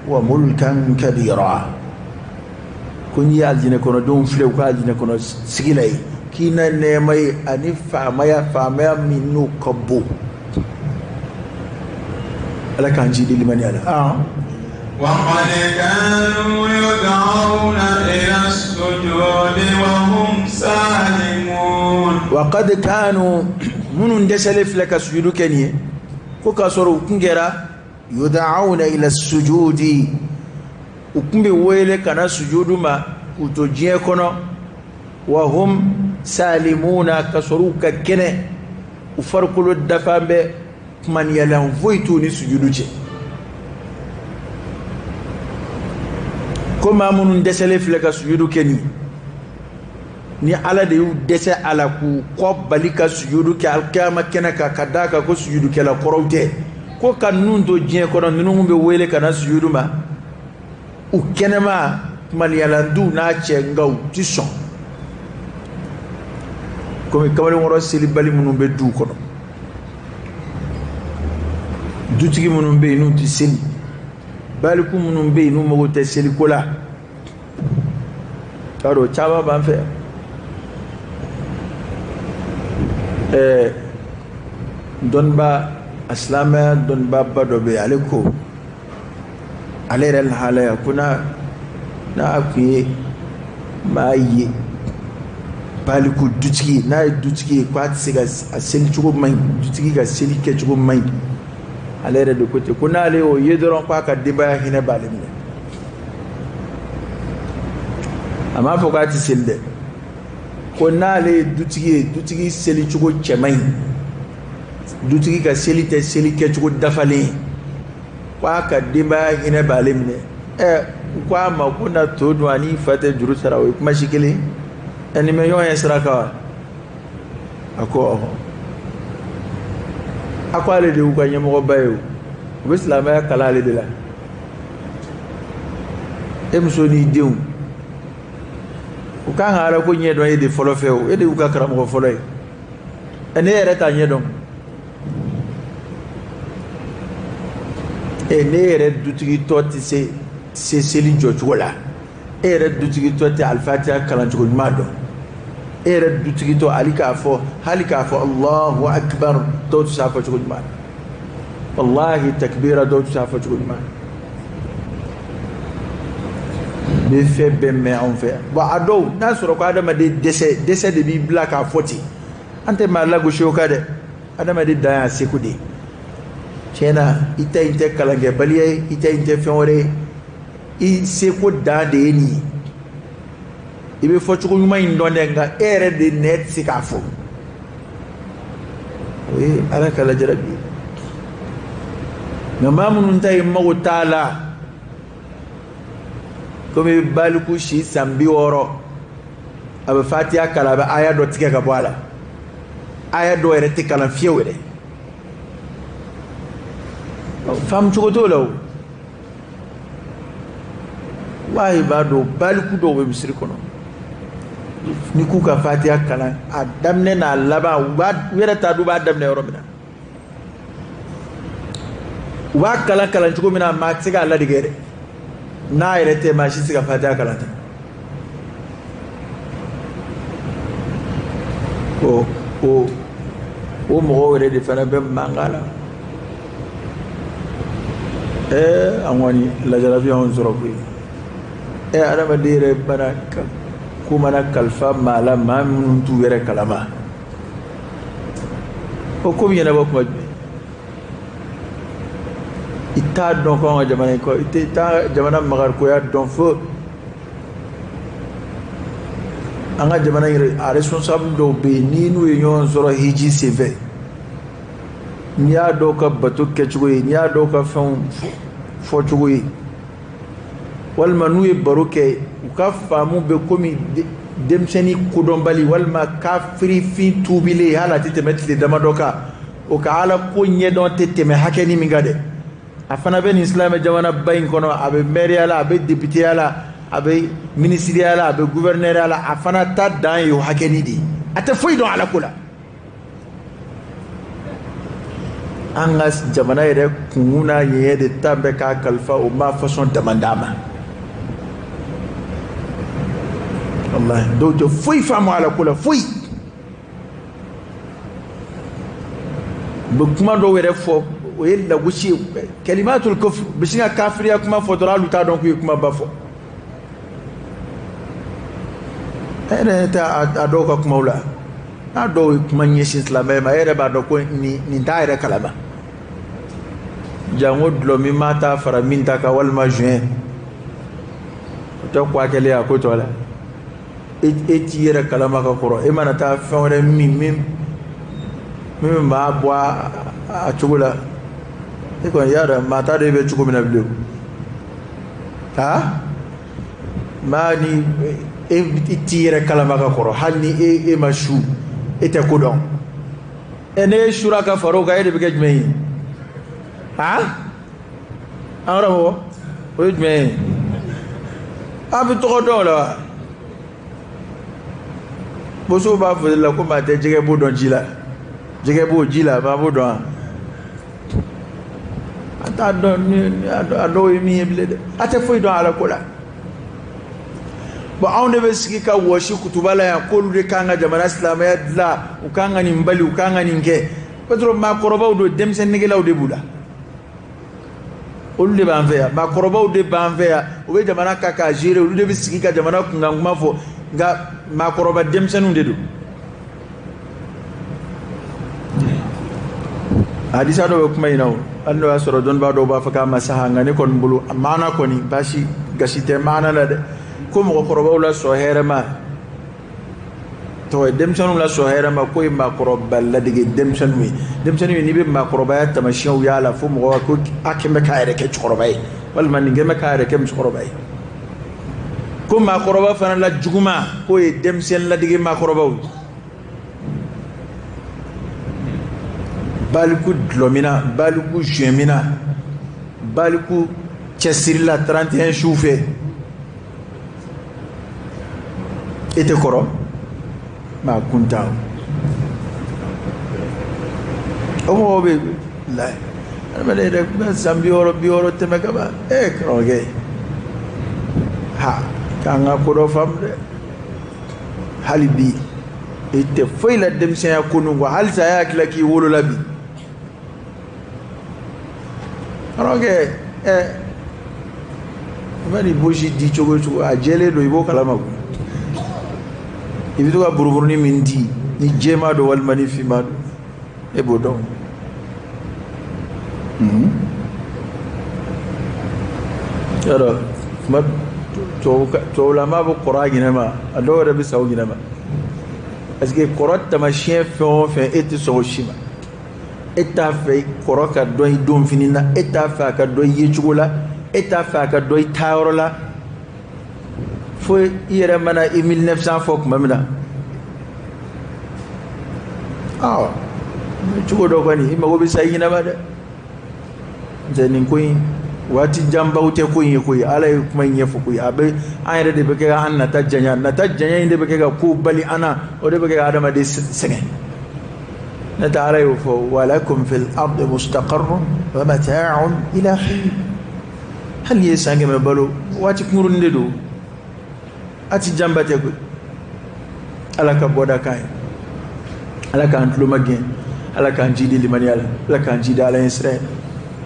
wa mulkan kabira. Ko n'i ye alijinɛ kɔnɔdenw filɛ u ka alijinɛ kɔnɔ sigi la yen, k'i na nɛɛma ye ani faamaya, faamaya min n'o ka bon. Ala k'an jidi limaniya la. وقد كانوا يدعون إلى السجود وهم سالمون. وقد كانوا minnu dɛsɛlen filɛ ka sujudu kɛ nin ye, ko k'a sɔrɔ u kun kɛra yud'auna ila sujudi, u kun bɛ wele ka na sujudu ma k'u to diɲɛ kɔnɔ, wa hum salimuna, ka sɔrɔ u ka kɛnɛ, u farikolo dafa bɛ, kumaniyalan foyi t'u ni sujudu cɛ. Ko maa minnu dɛsɛlen filɛ ka sujudu kɛ nin, ni Ala de y'u dɛsɛ a la k'u kɔ bali ka sujudu kɛ alikiyama kɛnɛ kan, ka d'a kan ko sujudukɛla kɔrɔw tɛ, ko ka ninnu to diɲɛ kɔnɔ, ninnu bɛ wele ka na sujudu ma, u kɛnɛma kumaniyalan t'u n'a cɛ, nka u ti sɔn. Komi kamalenkɔrɔ selibali minnu bɛ duw kɔnɔ, dutigi minnu bɛ yen n'u ti seli, baliku minnu bɛ yen n'u mago tɛ seliko la, t'a dɔn o caman b'an fɛ yan. Dɔnniba, a silamɛya dɔnnibaaba dɔ bɛ yen, ale ko ale yɛrɛ lahalaya ko n'a tun ye maa ye baliku dutigi, n'a ye dutigi ye k'a tɛ se ka a seli cogo man ɲi, dutigi ka seli kɛcogo man ɲi, ale yɛrɛ de ko ten ko n'ale y'o ye dɔrɔn k'a ka denbaya hinɛ b'ale minɛ. A m'a fɔ k'a tɛ seli dɛ, ko n'ale ye dutigi ye, dutigi seli cogo cɛ man ɲi, dutigi ka seli tɛ seli kɛcogo dafalen ye, k'a ka denbaya hinɛ b'ale minɛ. U ko a ma ko na to dun ani fa tɛ juru sara, o ye kuma si kelen ye, nin bɛ ɲɔgɔn ye sira kan wa? A ko ɔhɔn. A ko ale de y'u ka ɲɛmɔgɔba ye o, u bɛ silamɛya kalan ale de la. E muso n'i denw, u kan ka Ala ko ɲɛdɔn e de fɔlɔ fɛ o, e de y'u ka karamɔgɔ fɔlɔ ye, ne yɛrɛ t'a ɲɛdɔn. Ne yɛrɛ dutigi tɔ tɛ se seli jɔcogo la, e yɛrɛ dutigi tɔ tɛ alifatiya kalancogo ɲuman dɔn, e yɛrɛ dutigi tɔ hali k'a fɔ Allahu akbar dɔw tɛ se a fɔ cogo ɲuman na, walahi takbira dɔw tɛ se a fɔ cogo ɲuman na. N bɛ fɛn bɛɛ mɛn anw fɛ yan. Bon, a dɔw n'a sɔrɔ ko adamaden dɛsɛ de b'i bila k'a fɔ ten, an tɛ maa lagosi o kan dɛ, adamaden dan y'a seko de ye. Tiɲɛ na, i ta in tɛ kalankɛbaliya ye, i ta in tɛ fɛn wɛrɛ ye, i seko dan de ye nin ye. I bɛ fɔcogo ɲuman in dɔn dɛ, nka e yɛrɛ de nɛ tɛ se k'a fɔ. O ye Ala ka lajarabi ye. Nka maa minnu ta ye mago t'a la, komi baliku si san 60, a bɛ fatiya kalan, a bɛ aya dɔ tigɛ ka bɔ a la, aya dɔ yɛrɛ tɛ kalan fiyewu yɛrɛ. Faamu cogo t'o la o. Wahi b'a dɔn baliku dɔw bɛ misiri kɔnɔ, ni k'u ka fatiya kalan a daminɛ n'a laban, u yɛrɛ t'a dɔn u b'a daminɛ yɔrɔ min na, u b'a kalan cogo min na, maa tɛ se k'a ladege yɛrɛ, n'a yɛrɛ tɛ maa si tɛ se ka fatiya kalan ten. O mɔgɔw yɛrɛ de fana bɛ mankan la. An kɔni lajarabi y'anw sɔrɔ koyi. Adamaden yɛrɛ bana ko mana kalifa maa la, maa minnu t'u yɛrɛ kalama, o ko bɛ ɲɛnabɔ kuma jumɛn? I t'a dɔn ko an ka jamana in kɔ, i t'a jamana magarikoya dɔn fo an ka jamana yɛrɛ a responsable dɔw bɛ yen, ni n'u ye ɲɔgɔn sɔrɔ hiji senfɛ, n'i y'a dɔw ka bato kɛcogo ye, n'i y'a dɔw ka fɛnw fɔcogo ye, Walima n'u ye baro kɛ, u ka faamu bɛ komi denmisɛnnin kodɔnbali walima kafirifin tuubilen, hali a tɛ tɛmɛ tile damadɔ kan, o ka ala ko ɲɛdɔn tɛ tɛmɛ hakɛni min kan dɛ. A fana bɛ nin silamɛ jamanaba in kɔnɔ, a bɛ mɛriya la, a bɛ depiteya la, a bɛ minisiriya la, a bɛ guvɛrinɛriya la, a fana ta dan ye o hakɛni de ye. A tɛ foyi dɔn ala ko la. An ka jamana yɛrɛ kunkun n'a ɲɛɲɛ de ta bɛ k'a kalifa o maa fasɔn dama d'a ma. Walahi, dɔw tɛ foyi faamu ala ko la, foyi. U bɛ kuma dɔw yɛrɛ fɔ, o ye lagosi ye, kalimatul kufr, u bɛ sin ka kafiriya kuma fɔ dɔrɔn, hali u t'a dɔn k'u ye kumaba fɔ. E yɛrɛ tɛ a dɔw ka kumaw la, n'a dɔw ye kuma ɲɛsin silamɛ ma, e yɛrɛ b'a dɔn ko nin t'a yɛrɛ kalama. Janko dulɔ min maa t'a fara min ta kan walima joint, o tɛ ko a kɛlen a ko tɔ la. E t'i yɛrɛ kalama ka kɔrɔ, e mana taa fɛn wɛrɛ min min b'a bɔ a cogo la, e kɔni y'a dɔn maa t'a dɔn e bɛ cogo min na bilen. Ha, maa ni e t'i yɛrɛ kalama ka kɔrɔ, hali ni e ma su, e tɛ ko dɔn. Ɛ, n'e sura ka fara o kan, e de bɛ kɛ jumɛn ye? Ha, an karamɔgɔ, o ye jumɛn ye? A bɛ tɔgɔ dɔn o la wa? Bosow b'a fɔ de la ko maa tɛ jɛgɛ b'o dɔn ji la, jɛgɛ b'o ji la, maa b'o dɔn wa? A t'a dɔn ni a dɔw ye min ye bilen dɛ, a tɛ foyi dɔn ala ko la. Bon, anw de bɛ sigi ka wɔsi kutuba la yan k'olu de kan ka jamana silamɛya dilan, u kan ka nin bali, u kan ka nin kɛ. O sɔrɔ maakɔrɔbaw don, denmisɛnnin negelaw de b'u la. Olu de b'an fɛ yan, maakɔrɔbaw de b'an fɛ yan, u bɛ jamana ka k'a gérer, olu de bɛ sigi ka jamana kunkan kuma fɔ, nka maakɔrɔba denmisɛnninw de don. Hadisa dɔ bɛ kuma in na o, hali n'o y'a sɔrɔ dɔnnibaa dɔw b'a fɔ k'a ma saha, nka ne kɔni bolo a maana kɔni baasi gasi tɛ maana la dɛ. Ko mɔgɔkɔrɔbaw la sɔn hɛrɛ ma, tɔgɔ ye denmisɛnninw la sɔn hɛrɛ ma, k'o ye maakɔrɔba ladege denmisɛnninw ye. Denmisɛnninw ye, n'i bɛ maakɔrɔbaya taamasiyɛnw y'a la, fo mɔgɔ ko a kɛn bɛ k'a yɛrɛ kɛ cɛkɔrɔba ye, walima nin kɛn bɛ k'a yɛrɛ kɛ musokɔrɔba ye. Ko maakɔrɔba fana la juguman, k'o ye denmisɛnnin ladege maakɔrɔbaw ye. Baliku dulɔminna, baliku jointminna, baliku cɛsirila 31 su fɛ, e tɛ kɔrɔ maa kuntan. O mɔgɔw bɛ la, adamaden yɛrɛ bɛ san 60 60 tɛmɛ ka ban. E karamɔgɔkɛ, ha, k'an ka ko dɔ faamu dɛ. Hali bi e tɛ foyi la denmisɛnya ko ninnu kɔ, halisa a y'a tila k'i wolo la bi. Karamɔgɔkɛ, ɛ, i ma nin bosi di cogo o cogo, a jɛlen don, i b'o kalama koyi. I bɛ to ka buruburunin min di, ni jɛman don walima ni finman don, e b'o dɔn. Yɔrɔ kuma tubabulama bɛ kɔrɔ a ɲinɛ ma, a dɔw yɛrɛ bɛ sa o ɲinɛ ma. Parce que kɔrɔ taamasiyɛn fɛn o fɛn, e tɛ sɔn o si ma. E t'a fɛ kɔrɔ ka dɔn i donfini na, e t'a fɛ a ka dɔn i yecogo la, e t'a fɛ a ka dɔn i taayɔrɔ la. Fo i yɛrɛ mana i 1900 fɔ tuma min na, awɔ, cogo dɔ kɔni i mago bɛ sa i ɲinɛ ma dɛ. N'o tɛ nin ko in waati janbaw tɛ ko in ye koyi. Ala ye kuma in ɲɛfɔ koyi. A bɛ an yɛrɛ de bɛ kɛ an nata janya, nata janya in de bɛ kɛ ka kow bali an na, o de bɛ kɛ ka adamaden sɛgɛn. N'o tɛ Ala y'o fɔ, walakum fil ardi mustaqarrun wa mata'un ila hin. Hali n'i ye san 100 balo, waati kunkurunin de don, a ti janba tɛ koyi. Ala ka bɔda k'an ye, Ala k'an tulo magɛn, Ala k'an jidi limaniya la, Ala k'an jidi Ala ɲɛ sira ye.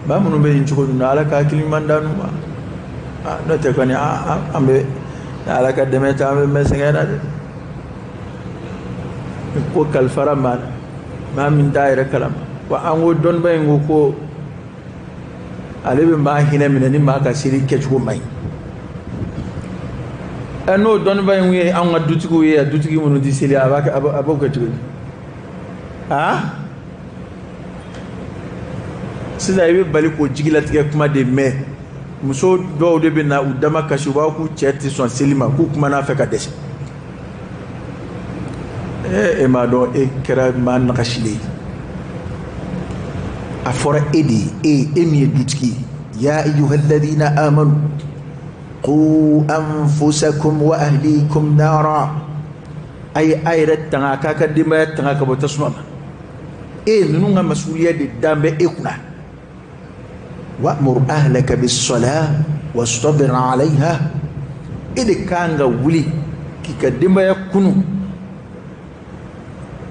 Maa minnu bɛ nin cogo ninnu na, Ala ka hakili ɲuman d'an ma. N'o tɛ kɔni, an bɛ Ala ka dɛmɛ ta, an bɛ mɛn sɛgɛn na dɛ. Ko kalifara maa la, maa min t'a yɛrɛ kalama. Wa an ko dɔnniba in ko ko ale bɛ maa hinɛ minɛ ni maa ka seli kɛcogo man ɲi. Ɛ, n'o dɔnniba in ye anw ka dutigiw ye, dutigi minnu tɛ seli, a b'o kɛ cogo di? Aa, sisan i bɛ bali k'o jigilatigɛ kuma de mɛn. Muso dɔw de bɛ na u dama kasi, u b'a k'u cɛ tɛ sɔn seli ma, k'u kuma n'a fɛ ka dɛsɛ. E m'a dɔn e kɛra maa nagasilen ye. A fɔra e de ye, e min ye dutigi ye. Ya ayyuhalladhina amanu qu anfusakum wa ahlikum nara. A ye a yɛrɛ tanga, k'a ka denbaya tanga ka bɔ tasuma ma. E ninnu ka masuliya de dan bɛ e kunna. Wa'mur ahlaka bis-salah wastabir 'alayha. E de kan ka wuli k'i ka denbaya kunu,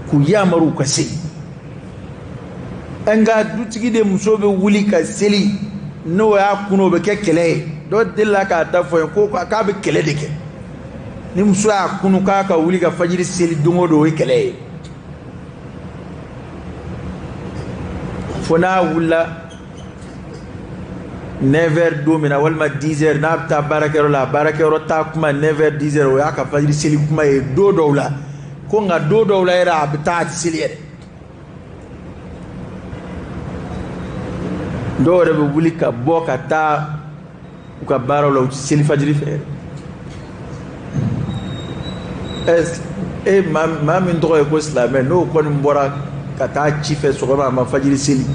k'u yamaru ka seli. Nka dutigi de muso bɛ wuli ka seli, n'o y'a kunu o bɛ kɛ kɛlɛ ye. Dɔ delila k'a ta fɔ n ye ko k'a bɛ kɛlɛ de kɛ. Ni muso y'a kunu k'a ka wuli ka fajiri seli don o don, o ye kɛlɛ ye. Fo n'a wulila 9h don min na walima 10h, n'a bɛ taa baarakɛyɔrɔ la, baarakɛyɔrɔ taa kuma 9h 10h, o y'a ka fajiri seli kuma ye don dɔw la. Ko nka don dɔw la yɛrɛ a bɛ taa a tɛ seli yɛrɛ. Dɔw yɛrɛ bɛ wuli ka bɔ ka taa u ka baaraw la, u tɛ seli fajiri fɛ yɛrɛ. E maa min tɔgɔ ye ko silamɛ, n'o kɔni bɔra ka taa ci fɛ sɔgɔma a ma fajiri seli,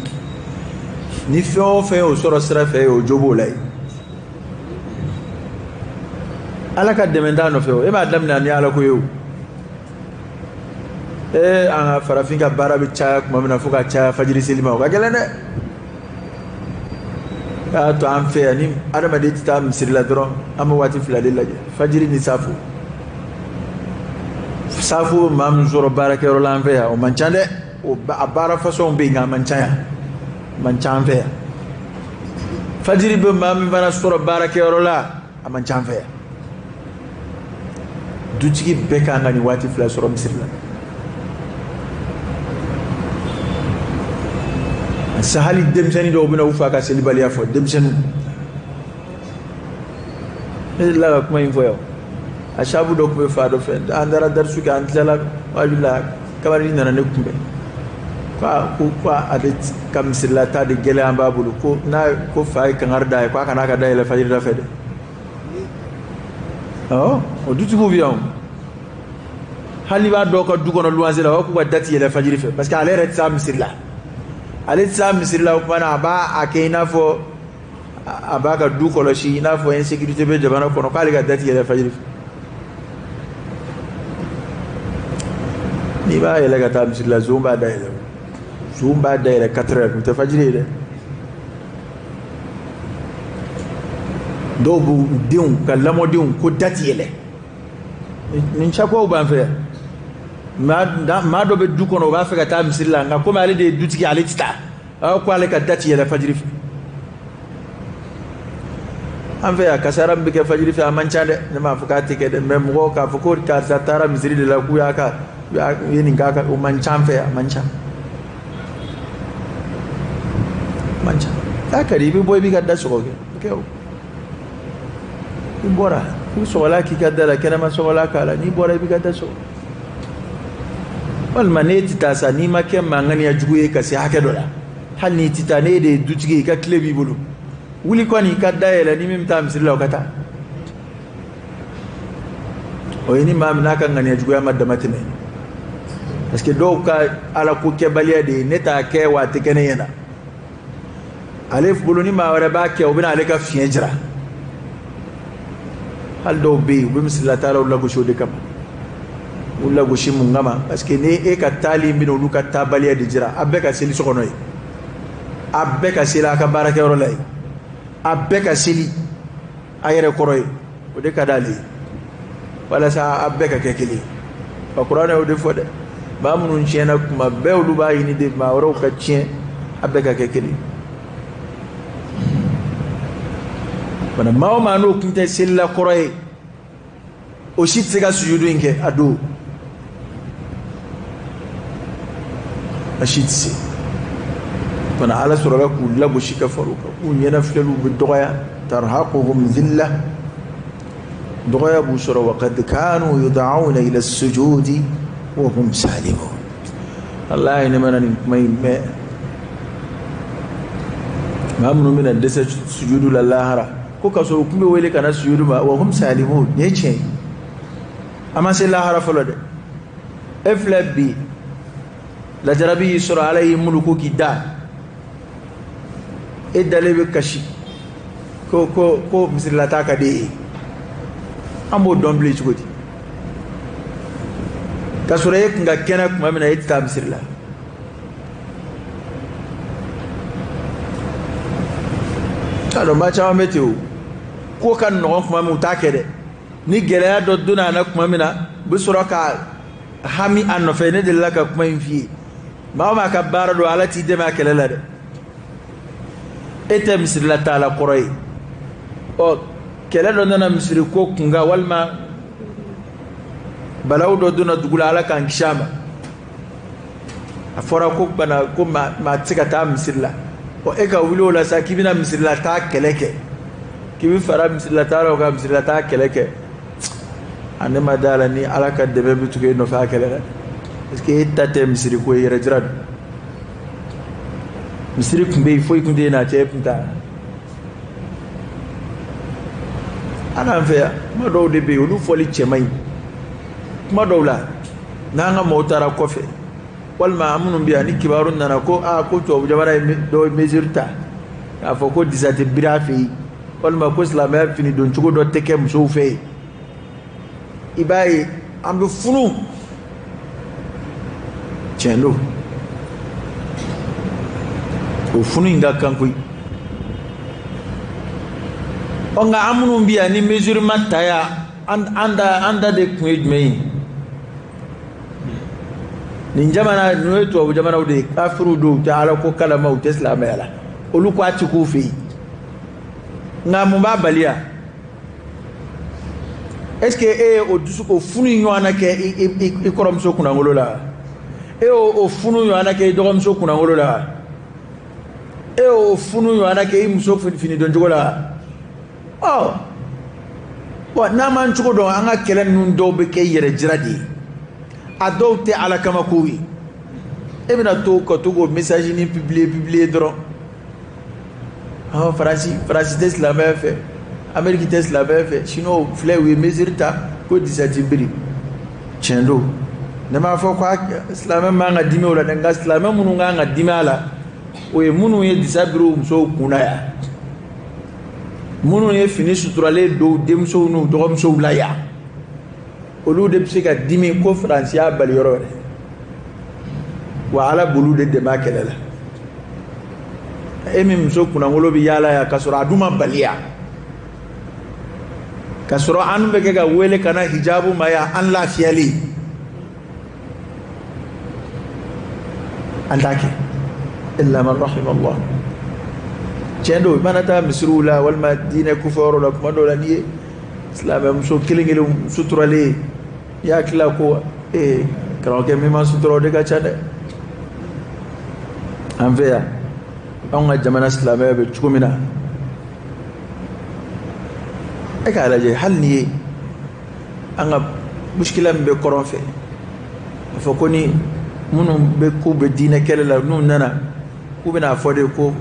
ni fɛn o fɛn y'o sɔrɔ sira fɛ, o jo b'o la yen. Ala ka dɛmɛ t'a nɔfɛ o, e m'a daminɛ ni Ala ko ye o. An ka farafin ka baara bɛ caya tuma min na fo ka caya fajiri seli ma, o ka gɛlɛn dɛ. K'a to an fɛ yan, ni adamaden tɛ taa misiri la dɔrɔn, an bɛ waati fila de lajɛ, fajiri ni safo. Safo bɛ maa min sɔrɔ baarakɛyɔrɔ la an fɛ yan, o man ca dɛ. O a baara fasɔnw bɛ yen nka a man ca yan, a man ca an fɛ yan. Fajiri bɛ maa min fana sɔrɔ baarakɛyɔrɔ la, a man ca an fɛ yan. Dutigi bɛɛ kan ka nin waati fila sɔrɔ misiri la. Sa hali denmisɛnnin dɔw bɛna u fa ka selibaliya fɔ, denmisɛnninw. Ne delila ka kuma in fɔ yan. A sabu dɔ tun bɛ fa dɔ fɛ, an taara darisu kɛ, an tilala waati la, kamalen nana ne kunbɛn. Ko ale ka misirila ta de gɛlɛya b'a bolo, ko n'a ko fa ye kangari d'a ye k'a kana ka da yɛlɛ fajiri da fɛ dɛ. Awɔ, o dutigiw bɛ yan o. Hali b'a dɔw ka du kɔnɔ luwanse la, o b'a fɔ k'u ka da ti yɛlɛ fajiri fɛ, parce que ale yɛrɛ tɛ s'a misiri la. Ale tɛ s'a misiri la, o tuma na a b'a a kɛ i n'a fɔ a b'a ka du kɔlɔsi, i n'a fɔ insécurité bɛ jamana kɔnɔ, k'ale ka da ti yɛlɛ fajiri fɛ. N'i b'a yɛlɛ ka taa misiri la, zon b'a dayɛlɛ. Zon b'a dayɛlɛ 4 heures, o tɛ fajiri ye dɛ. Dɔw b'u denw ka lamɔdenw ko da ti yɛlɛ. Nin cakuwaw b'an fɛ yan. Maa dɔ bɛ du kɔnɔ, o b'a fɛ ka taa misiri la, nka komi ale de ye dutigi, ale tɛ taa. A ko ale ka da ti yɛlɛ fajiri fɛ. An fɛ yan kasara min bɛ kɛ fajiri fɛ, a man ca dɛ. Ne m'a fɔ k'a tɛ kɛ dɛ, mais mɔgɔw k'a fɔ ko karisa taara misiri de la k'u y'a ka, u ye nin k'a kan, o man ca an fɛ yan, a man ca. Man ca. N'a ka di i bɛ bɔ i b'i ka da sɔgɔ kɛ, o kɛ o. I bɔra, i bɛ sɔgɔla k'i ka da la, kɛnɛma sɔgɔla k'a la, n'i bɔra i b'i ka da sɔgɔ. Walima n'e tɛ taa sa, n'i ma kɛ maa ŋaniya jugu ye ka se hakɛ dɔ la, hali n'i tɛ taa, n'e de ye dutigi ye, i ka tile b'i bolo, wuli kɔni i ka da yɛlɛ, ni min bɛ taa misiri la o ka taa. O ye ni maa min n'a ka ŋaniya juguya ma dama tɛmɛ. Parce que dɔw ka ala ko kɛbaliya de ye, ne t'a kɛ wa a tɛ kɛ ne ɲɛna. Ale bolo ni maa wɛrɛ b'a kɛ, o bɛna ale ka fiɲɛ jira. Hali dɔw bɛ yen, u bɛ misirilataalaw lagosi o de kama. U lagosi mun kama? Parce que ni e ka taali bɛna olu ka taabaliya de jira. A bɛɛ ka seli so kɔnɔ yen, a bɛɛ ka seli a ka baarakɛyɔrɔ la yen, a bɛɛ ka seli a yɛrɛ kɔrɔ yen, o de ka d'ale ye, walasa a bɛɛ ka kɛ kelen ye. Wa kuranɛ y'o de fɔ dɛ. Maa minnu tiɲɛna kuma bɛɛ, olu b'a ɲini de maa wɛrɛw ka tiɲɛ, a bɛɛ ka kɛ kelen ye. Bana maa o maa n'o tun tɛ selila kɔrɔ ye, o si tɛ se ka sujudu in kɛ a don. A si tɛ se. Bana ala sɔrɔla k'u lagosi ka far'u kan, k'u ɲɛnafilɛliw bɛ dɔgɔya, tarhaquhum dhillah, dɔgɔya b'u sɔrɔ. Wa qad kanu yud'auna ila sujudi wa hum salimun. Wallahi ne mana nin kuma in mɛn, maa minnu bɛna dɛsɛ sujudu la lahara, ko k'a sɔrɔ u tun bɛ wele ka na sujudu ma wa hum salimun. Nin ye tiɲɛ ye, an ma se lahara fɔlɔ dɛ. E filɛ bi lajarabi y'i sɔrɔ, Ala y'i muluku k'i da, e dalen bɛ kasi ko ko ko misirilata ka di e ye. An b'o dɔn bilen cogo di? K'a sɔrɔ e kun ka kɛnɛ tuma min na, e tɛ taa misiri la. T'a dɔn maa caman bɛ ten o, ko ka nɔgɔn tuma min u t'a kɛ dɛ. Ni gɛlɛya dɔ donna a la tuma min na, u bɛ sɔrɔ ka hami a nɔfɛ. Ne delila ka kuma in f'i ye, maa o maa ka baara don, Ala t'i dɛmɛ a kɛlɛ la dɛ. E tɛ misirila taa la kɔrɔ ye. Ɔ kɛlɛ dɔ nana misiri ko kunkan, walima balawu dɔ donna dugu la, Ala k'an kisi a ma, a fɔra ko bana ko maa tɛ se ka taa misiri la. Ɔ e ka wuli o la sa k'i bɛna misirila taa kɛlɛ kɛ, k'i bɛ fara misirila taalaw kan misirila taa kɛlɛ kɛ, a ne ma da la ni Ala ka dɛmɛ bɛ tugu e nɔfɛ a kɛlɛ la, parce que e ta tɛ misiri ko ye, yɛrɛ jira don. Misiri tun bɛ yen, foyi tun tɛ yen n'a cɛ, e tun t'a la. Hali an fɛ yan, kuma dɔw de bɛ yen, olu fɔli cɛ man ɲi. Kuma dɔw la, n'an ka mɔgɔw taara kɔfɛ, walima an minnu bɛ yan, ni kibaru nana ko aa ko tubabu jamana ye dɔw ye mesure ta k'a fɔ ko disa tɛ biri a fɛ yen, walima ko silamɛya fini don cogo dɔ tɛ kɛ musow fɛ yen, i b'a ye an bɛ funu. Tiɲɛ don, o funu in ka kan koyi. Ɔ nka an minnu bɛ yan ni mesure ma ta yan, an da de kun ye jumɛn ye? Nin jamana ninnu ye tubabu jamanaw de ye, kafiriw don, u tɛ Ala ko kalama, u tɛ silamɛya la, olu ko a ti k'u fɛ yen. Nka mun b'a bali yan? Est ce que e ye o dusu o funu in ɲɔgɔnna kɛ i kɔrɔmuso kunnangolo la? E y'o funu ɲɔgɔnna kɛ i dɔgɔmuso kunnangolo la? E y'o funu ɲɔgɔnna kɛ i muso fini don cogo la? Ɔ bɔn, n'an m'an cogo dɔn, an ka kɛlɛ ninnu dɔw bɛ kɛ yɛrɛ jira de ye, a dɔw tɛ Ala kama kow ye. E bɛna to ka to k'o message ni publier dɔrɔn. Faransi tɛ silamɛya fɛ, Amérique tɛ silamɛya fɛ, Chinois filɛ u ye mesure ta ko disa ti biri. Tiɲɛ don, ne m'a fɔ ko silamɛ man ka dimi o la dɛ, nka silamɛ minnu kan ka dimi a la, o ye minnu ye disa biri u musow kun na yan, minnu ye fini suturalen don denmusow n'u dɔgɔmusow la yan, olu de bɛ se ka dimi ko Faransi y'a bali yɔrɔ wɛrɛ. Wa Ala b'olu de dɛmɛ a kɛlɛ la. E min muso kunnangolo bɛ yaala yan k'a sɔrɔ a dun ma bali yan, k'a sɔrɔ an bɛ kɛ ka wele ka na hijabu ma yan, an lafiyalen, an t'a kɛ. Illa man rahima Allah. Tiɲɛ don, i mana taa misiriw la walima diinɛ kofɔyɔrɔ la, kuma dɔw la n'i ye silamɛmuso kelen kelen suturalen ye, i y'a tila ko ee karamɔgɔkɛ min ma sutura, o de ka ca dɛ. An fɛ yan, anw ka jamana silamɛya bɛ cogo min na, e k'a lajɛ, hali n'i ye an ka musikila min bɛ kɔrɔn fɛ, a fɔ ko ni minnu bɛ k'u bɛ diinɛ kɛlɛ la, n'u nana k'u bɛna fɔ de ko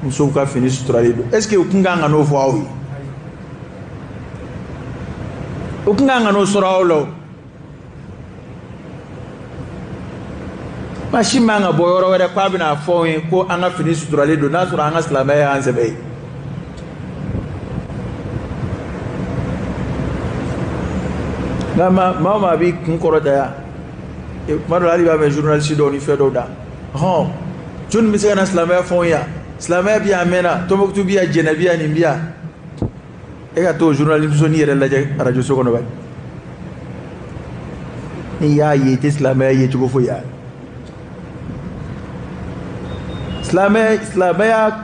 musow ka fini suturalen don, est ce que u kun kan ka n'o fɔ aw ye? U kun kan ka n'o sɔrɔ aw la o. Maa si man ka bɔ yɔrɔ wɛrɛ k'a bɛna fɔ anw ye ko an ka fini suturalen don, n'a sɔrɔ an ka silamɛya y'an sɛbɛ ye. Nka maa o maa b'i kun kɔrɔta yan, kuma dɔ la hali i b'a mɛn journaliste dɔw ni fɛn dɔw da, hɔn jɔnni bɛ se ka na silamɛya fɔ anw ye yan? Silamɛya bɛ yan a mɛnna, Tɔnbukutu bɛ yan, Jɛnɛ bɛ yan, nin bɛ yan. E ka t'o journaliste ni yɛrɛ lajɛ arajo so kɔnɔ bani, n'i y'a ye i tɛ silamɛya ye cogo foyi y'a. Silamɛya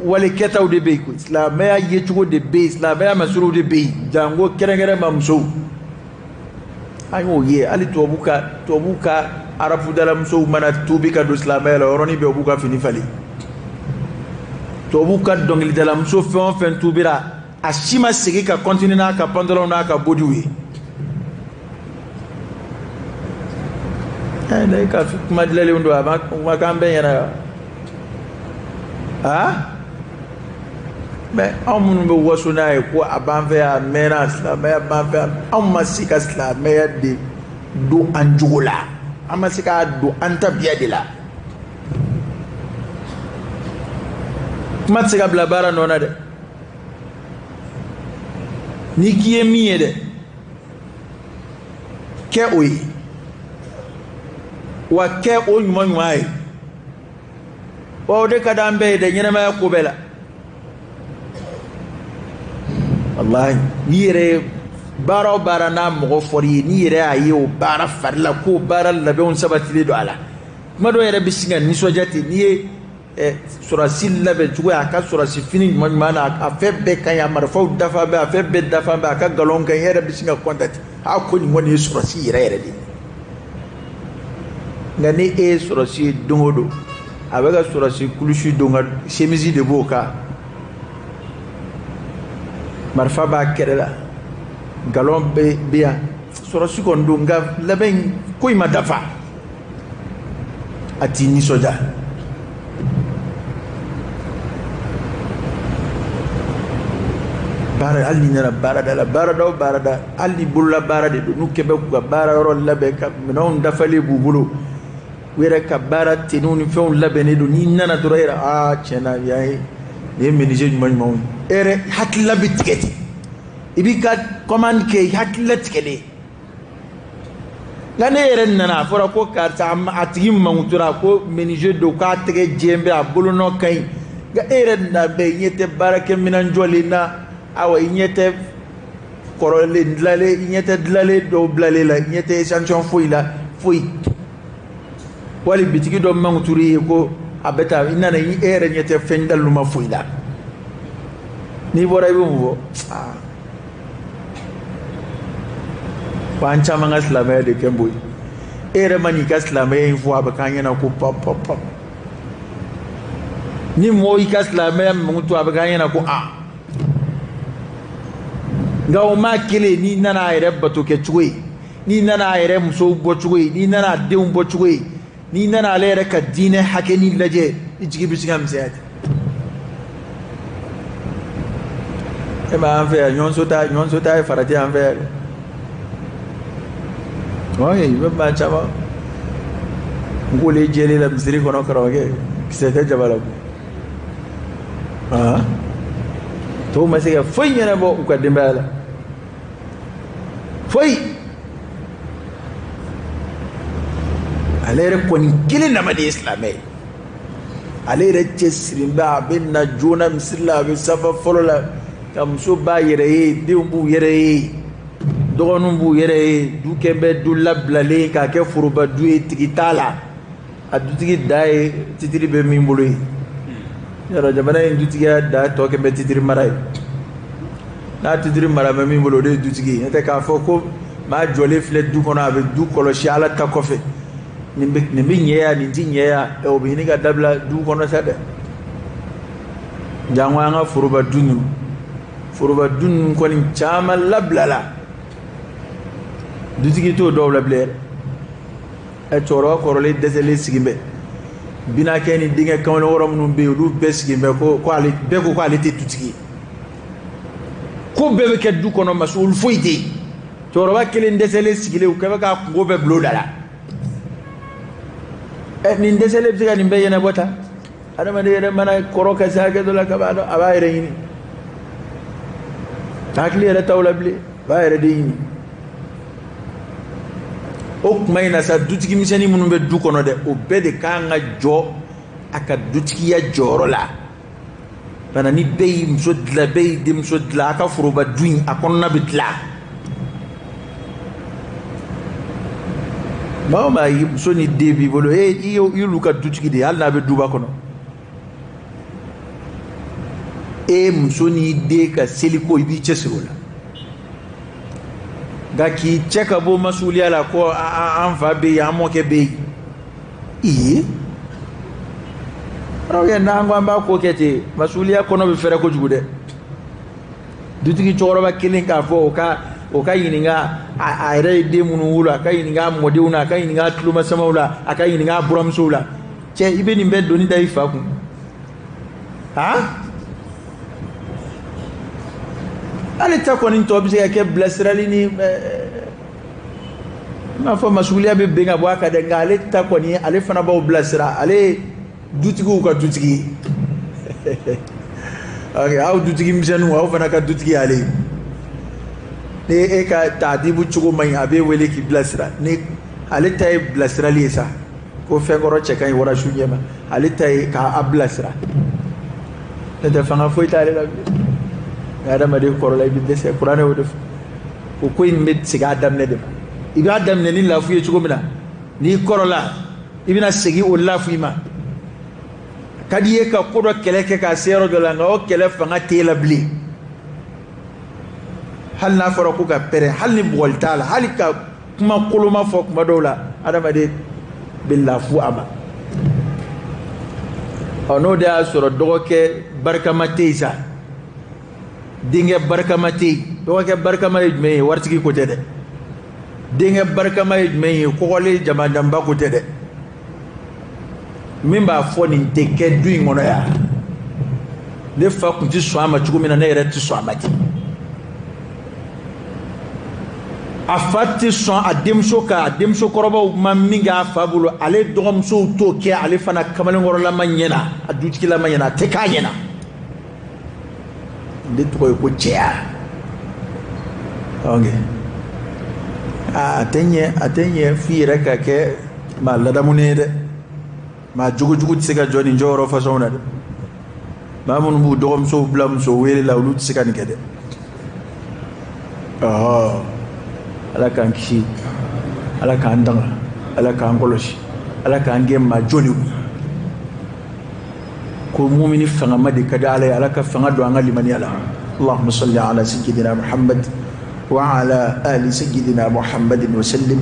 wale kɛtaw de bɛ yen koyi, silamɛya yecogo de bɛ yen, silamɛya masiriw de bɛ yen, janko kɛrɛnkɛrɛn ma musow. An y'o ye hali tubabu ka arabudalamusow mana tuubi ka don silamɛya la, o yɔrɔnin bɛɛ u b'u ka fini falen. Tubabu ka dɔnkilidalamuso fɛn o fɛn tuubira, a si ma segin ka continuer n'a ka pantalon n'a ka bodiw ye. Ne ka kuma dilanlenw don, a ma kumakan bɛɛ ɲɛna yan. Mais anw minnu bɛ waso n'a ye ko a b'an fɛ yan, a mɛnna, silamɛya b'an fɛ yan, anw ma se ka silamɛya de don an jogo la, an ma se k'a don an tabiya de la. Kuma tɛ se ka bila baara nɔ na dɛ. N'i k'i ye min ye dɛ, kɛ o ye, wa kɛ o ɲuman ɲuman ye. Wa o de ka d'an bɛɛ ye dɛ, ɲɛnamaya ko bɛɛ la. Walahi, n'i yɛrɛ ye baara o baara n'a mɔgɔ fɔr'i ye, n'i yɛrɛ y'a ye o baara fari la k'o baara labɛnw sabatilen don a la, kuma dɔw yɛrɛ bɛ sin ka nisɔndiya ten. N'i ye sɔrɔdasi labɛn cogo ye, a ka sɔrɔdasi fini ɲuman ɲuman na, a fɛn bɛɛ ka ɲi, a marifaw dafa bɛ, a fɛn bɛɛ dafa bɛ, a ka galon ka ɲi, e yɛrɛ bɛ sin ka kɔntan ten, a ko nin kɔni ye sɔrɔdasi yɛrɛ yɛrɛ de ye. Nka ni e ye sɔrɔdasi ye don o don, a bɛ ka sɔrɔdasi kulusi don, ka semisi de b'o kan, marifa b'a kɛrɛ la, galon bɛ yan, sɔrɔdasi kɔni don, nka labɛn ko in ma dafa, a t'i nisɔndiya. Baara, hali n'i nana baarada la, baarada o baarada, hali ni bolola baara de don, n'u kɛ bɛ k'u ka baara yɔrɔ labɛn, ka minɛnw dafalen b'u bolo, u yɛrɛ ka baara tenuw ni fɛnw labɛnnen don, n'i nana dɔrɔn e yɛrɛ, aa tiɲɛ na yan ye nin ye menuisier ɲuman ɲumanw ye, e yɛrɛ hakilila bɛ tigɛ ten, i b'i ka commande kɛ i hakilila tigɛlen. Nka ne yɛrɛ nana, a fɔra ko karisa a tigi mankutura, ko menuisier don, k'a tɛgɛ jɛlen bɛ, a bolonɔ ka ɲi, nka e yɛrɛ na bɛɛ, i ɲɛ tɛ baarakɛminɛn jɔlen na, awa i ɲɛ tɛ kɔrɔlen dilanlen, i ɲɛ tɛ dilanlen dɔw bilalen la, i ɲɛ tɛ échantillon foyi la, foyi. Wali bitigi dɔ mankuturu ye ko a bɛ taa, i nana e yɛrɛ ɲɛ tɛ fɛn daluma foyi la. N'i bɔra i bɛ mun fɔ? Aa, ko an caman ka silamɛya de kɛ n boyi. E yɛrɛ ma n'i ka silamɛya in fɔ, a bɛ k'an ɲɛna ko pap pap pap. Ni mɔgɔ y'i ka silamɛya mankutu, a bɛ k'an ɲɛna ko a. Nka o maa kelen, n'i nana a yɛrɛ bato kɛcogo ye, n'i nana a yɛrɛ musow bɔcogo ye, n'i nana a denw bɔcogo ye, n'i nana ale yɛrɛ ka diinɛ hakɛnin lajɛ, i jigi bɛ se ka misɛnya ten. E b'an fɛ yan, ɲɔgɔnso ta ye farati an fɛ yan dɛ. I bɛ maa caman n k'olu jɛlen la misiri kɔnɔ, karamɔgɔkɛ, kisɛ tɛ jaba la koyi. Tɔw ma se ka foyi ɲɛnabɔ u ka denbaya la, foyi. Ale yɛrɛ kɔni kelen nama de ye silamɛ ye, ale yɛrɛ cɛsirilen bɛ, a bɛ na joona misiri la, a bɛ safa fɔlɔ la, ka muso b'a yɛrɛ ye, denw b'u yɛrɛ ye, dɔgɔninw b'u yɛrɛ ye, du kɛ bɛ du labilalen k'a kɛ foroba du ye, tigi t'a la, a dutigi da ye titiri bɛ min bolo ye. Yɔrɔ jamana in dutigiya da tɔ kɛ bɛ titiri mara ye, n'a titiri mara bɛ min bolo, o de ye dutigi ye. N'o tɛ k'a fɔ ko maa jɔlen filɛ du kɔnɔ, a bɛ du kɔlɔsi Ala ta kɔfɛ, nin bɛ ɲɛ yan, nin ti ɲɛ yan, o bɛ ɲini ka dabila du kɔnɔ sa dɛ. Jango an ka foroba du ninnu, foroba du ninnu kɔni caman labilala, dutigi t'o dɔw la bilen yɛrɛ. Cɛkɔrɔba kɔrɔlen dɛsɛlen sigilen bɛ, binakɛ ni denkɛ kamalenkɔrɔ minnu bɛ yen, olu bɛɛ sigilen bɛ ko ale, bɛɛ ko k'ale tɛ dutigi ye, ko bɛɛ bɛ kɛ du kɔnɔ, masuli foyi tɛ yen. Cɛkɔrɔba kelen dɛsɛlen sigilen, u kɛ bɛ k'a kungo bɛɛ bila o da la. Nin dɛsɛlen bɛ se ka nin bɛɛ ɲɛnabɔ tan? Adamaden yɛrɛ mana kɔrɔ ka se hakɛ dɔ la ka ban, a b'a yɛrɛ ɲini, hakili yɛrɛ t'aw la bilen, a b'a yɛrɛ de ɲini. O kuma in na sa, dutigi misɛnnin minnu bɛ du kɔnɔ dɛ, o bɛɛ de kan ka jɔ a ka dutigiya jɔyɔrɔ la. Bana ni bɛɛ y'i muso dilan, bɛɛ y'i denmuso dilan, a ka foroba du in a kɔnɔna bɛ dilan. Maa o maa y'i muso ni den b'i bolo, e i y'olu ka dutigi de ye, hali n'a bɛ duba kɔnɔ. E muso n'i den ka seliko, i b'i cɛsiri o la. Nka k'i cɛ ka bɔ masuliya la ko an fa bɛ yen, an mɔkɛ bɛ yen, ee karamɔgɔkɛ, n'an ko an b'a ko kɛ ten, masuliya kɔnɔ bɛ fɛrɛ kojugu dɛ. Dutigi cɛkɔrɔba kelen k'a fɔ o ka ɲininka a yɛrɛ ye den minnu wolo, a ka ɲininka a mɔdenw na, a ka ɲininka a tulomasamaw la, a ka ɲininka a buramusow la. Cɛ, i bɛ nin bɛɛ doni da i fa kun, han? Ale ta kɔni tɔ bɛ se ka kɛ bilasirali ni n m'a fɔ masuguliya bɛ ben ka bɔ a kan dɛ, nka ale ta kɔni ale fana b'aw bilasira. Ale ye dutigiw ka dutigi ye. Ok, aw dutigi misɛnninw, aw fana ka dutigi y'ale ye. Ni e ka taadibu cogo man ɲi, a b'e wele k'i bilasira. Ni ale ta ye bilasirali ye sa, ko fɛn kɔrɔ cɛ ka ɲi warasu ɲɛ ma, ale ta ye k'a bilasira. N'o tɛ fanga foyi t'ale la bilen. Ni adamaden kɔrɔla, i bɛ dɛsɛ. Kuranɛ y'o de fɔ. O ko in bɛ segin a daminɛ de ma. I b'a daminɛ ni lafu ye cogo min na, n'i kɔrɔla, i bɛna segin o lafu in ma. A ka di i ye ka ko dɔ kɛlɛ kɛ k'a se yɔrɔ dɔ la, nka o kɛlɛ fanga t'e la bilen. Hali n'a fɔra ko ka pɛrɛn, hali ni bugɔli t'a la, hali ka kuma koloma fɔ kuma dɔw la, adamaden bɛ lafu a ma. Ɔ, n'o de y'a sɔrɔ dɔgɔkɛ barikama tɛ yen sa, denkɛ barikama tɛ yen. Dɔgɔkɛ barikama ye jumɛn ye? Waritigi ko tɛ dɛ. Denkɛ barikama ye jumɛn ye? Kɔgɔlen jamajanba ko tɛ dɛ. Min b'a fɔ nin tɛ kɛ du in kɔnɔ yan, ne fa tun tɛ sɔn a ma cogo min na, ne yɛrɛ tɛ sɔn a ma ten. A fa tɛ sɔn a denmuso ka, a denmuso kɔrɔbaw ma min kɛ a fa bolo, ale dɔgɔmusow t'o kɛ ale fana kamalenkɔrɔlama ɲɛna, a dutigilama ɲɛna, a tɛ k'a ɲɛna. Ne tɔgɔ ye ko cɛya. Ok, a tɛ ɲɛ, a tɛ ɲɛ f'i yɛrɛ ka kɛ maa ladamunen ye dɛ. Maa jogojugu tɛ se ka jɔ nin jɔyɔrɔ fasɔnw na dɛ. Maa minnu b'u dɔgɔmusow bila muso wele la, olu tɛ se ka nin kɛ dɛ. Ɔhɔ, Ala k'an kisi, Ala k'an danga, Ala k'an kɔlɔsi, Ala k'an kɛ maa jɔlenw. Ko mumini fangama de ka di Ala ye. Ala ka fanga don an ka limaniya la. Allahumma salli ala sayyidina Muhammad wa ala ali sayyidina Muhammadin wa sallim.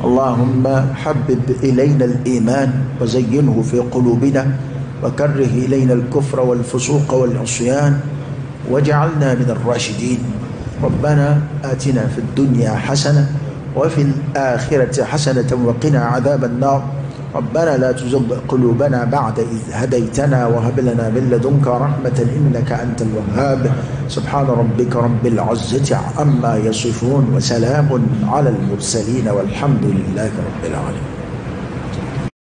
اللهم حبب إلينا الإيمان وزينه في قلوبنا، وكره إلينا الكفر والفسوق والعصيان، واجعلنا من الراشدين. ربنا آتنا في الدنيا حسنة وفي الآخرة حسنة وقنا عذاب النار. ربنا لا تزغ قلوبنا بعد إذ هديتنا وهب لنا من لدنك رحمة إنك أنت الوهاب. سبحان ربك رب العزة عما يصفون وسلام على المرسلين والحمد لله رب العالمين.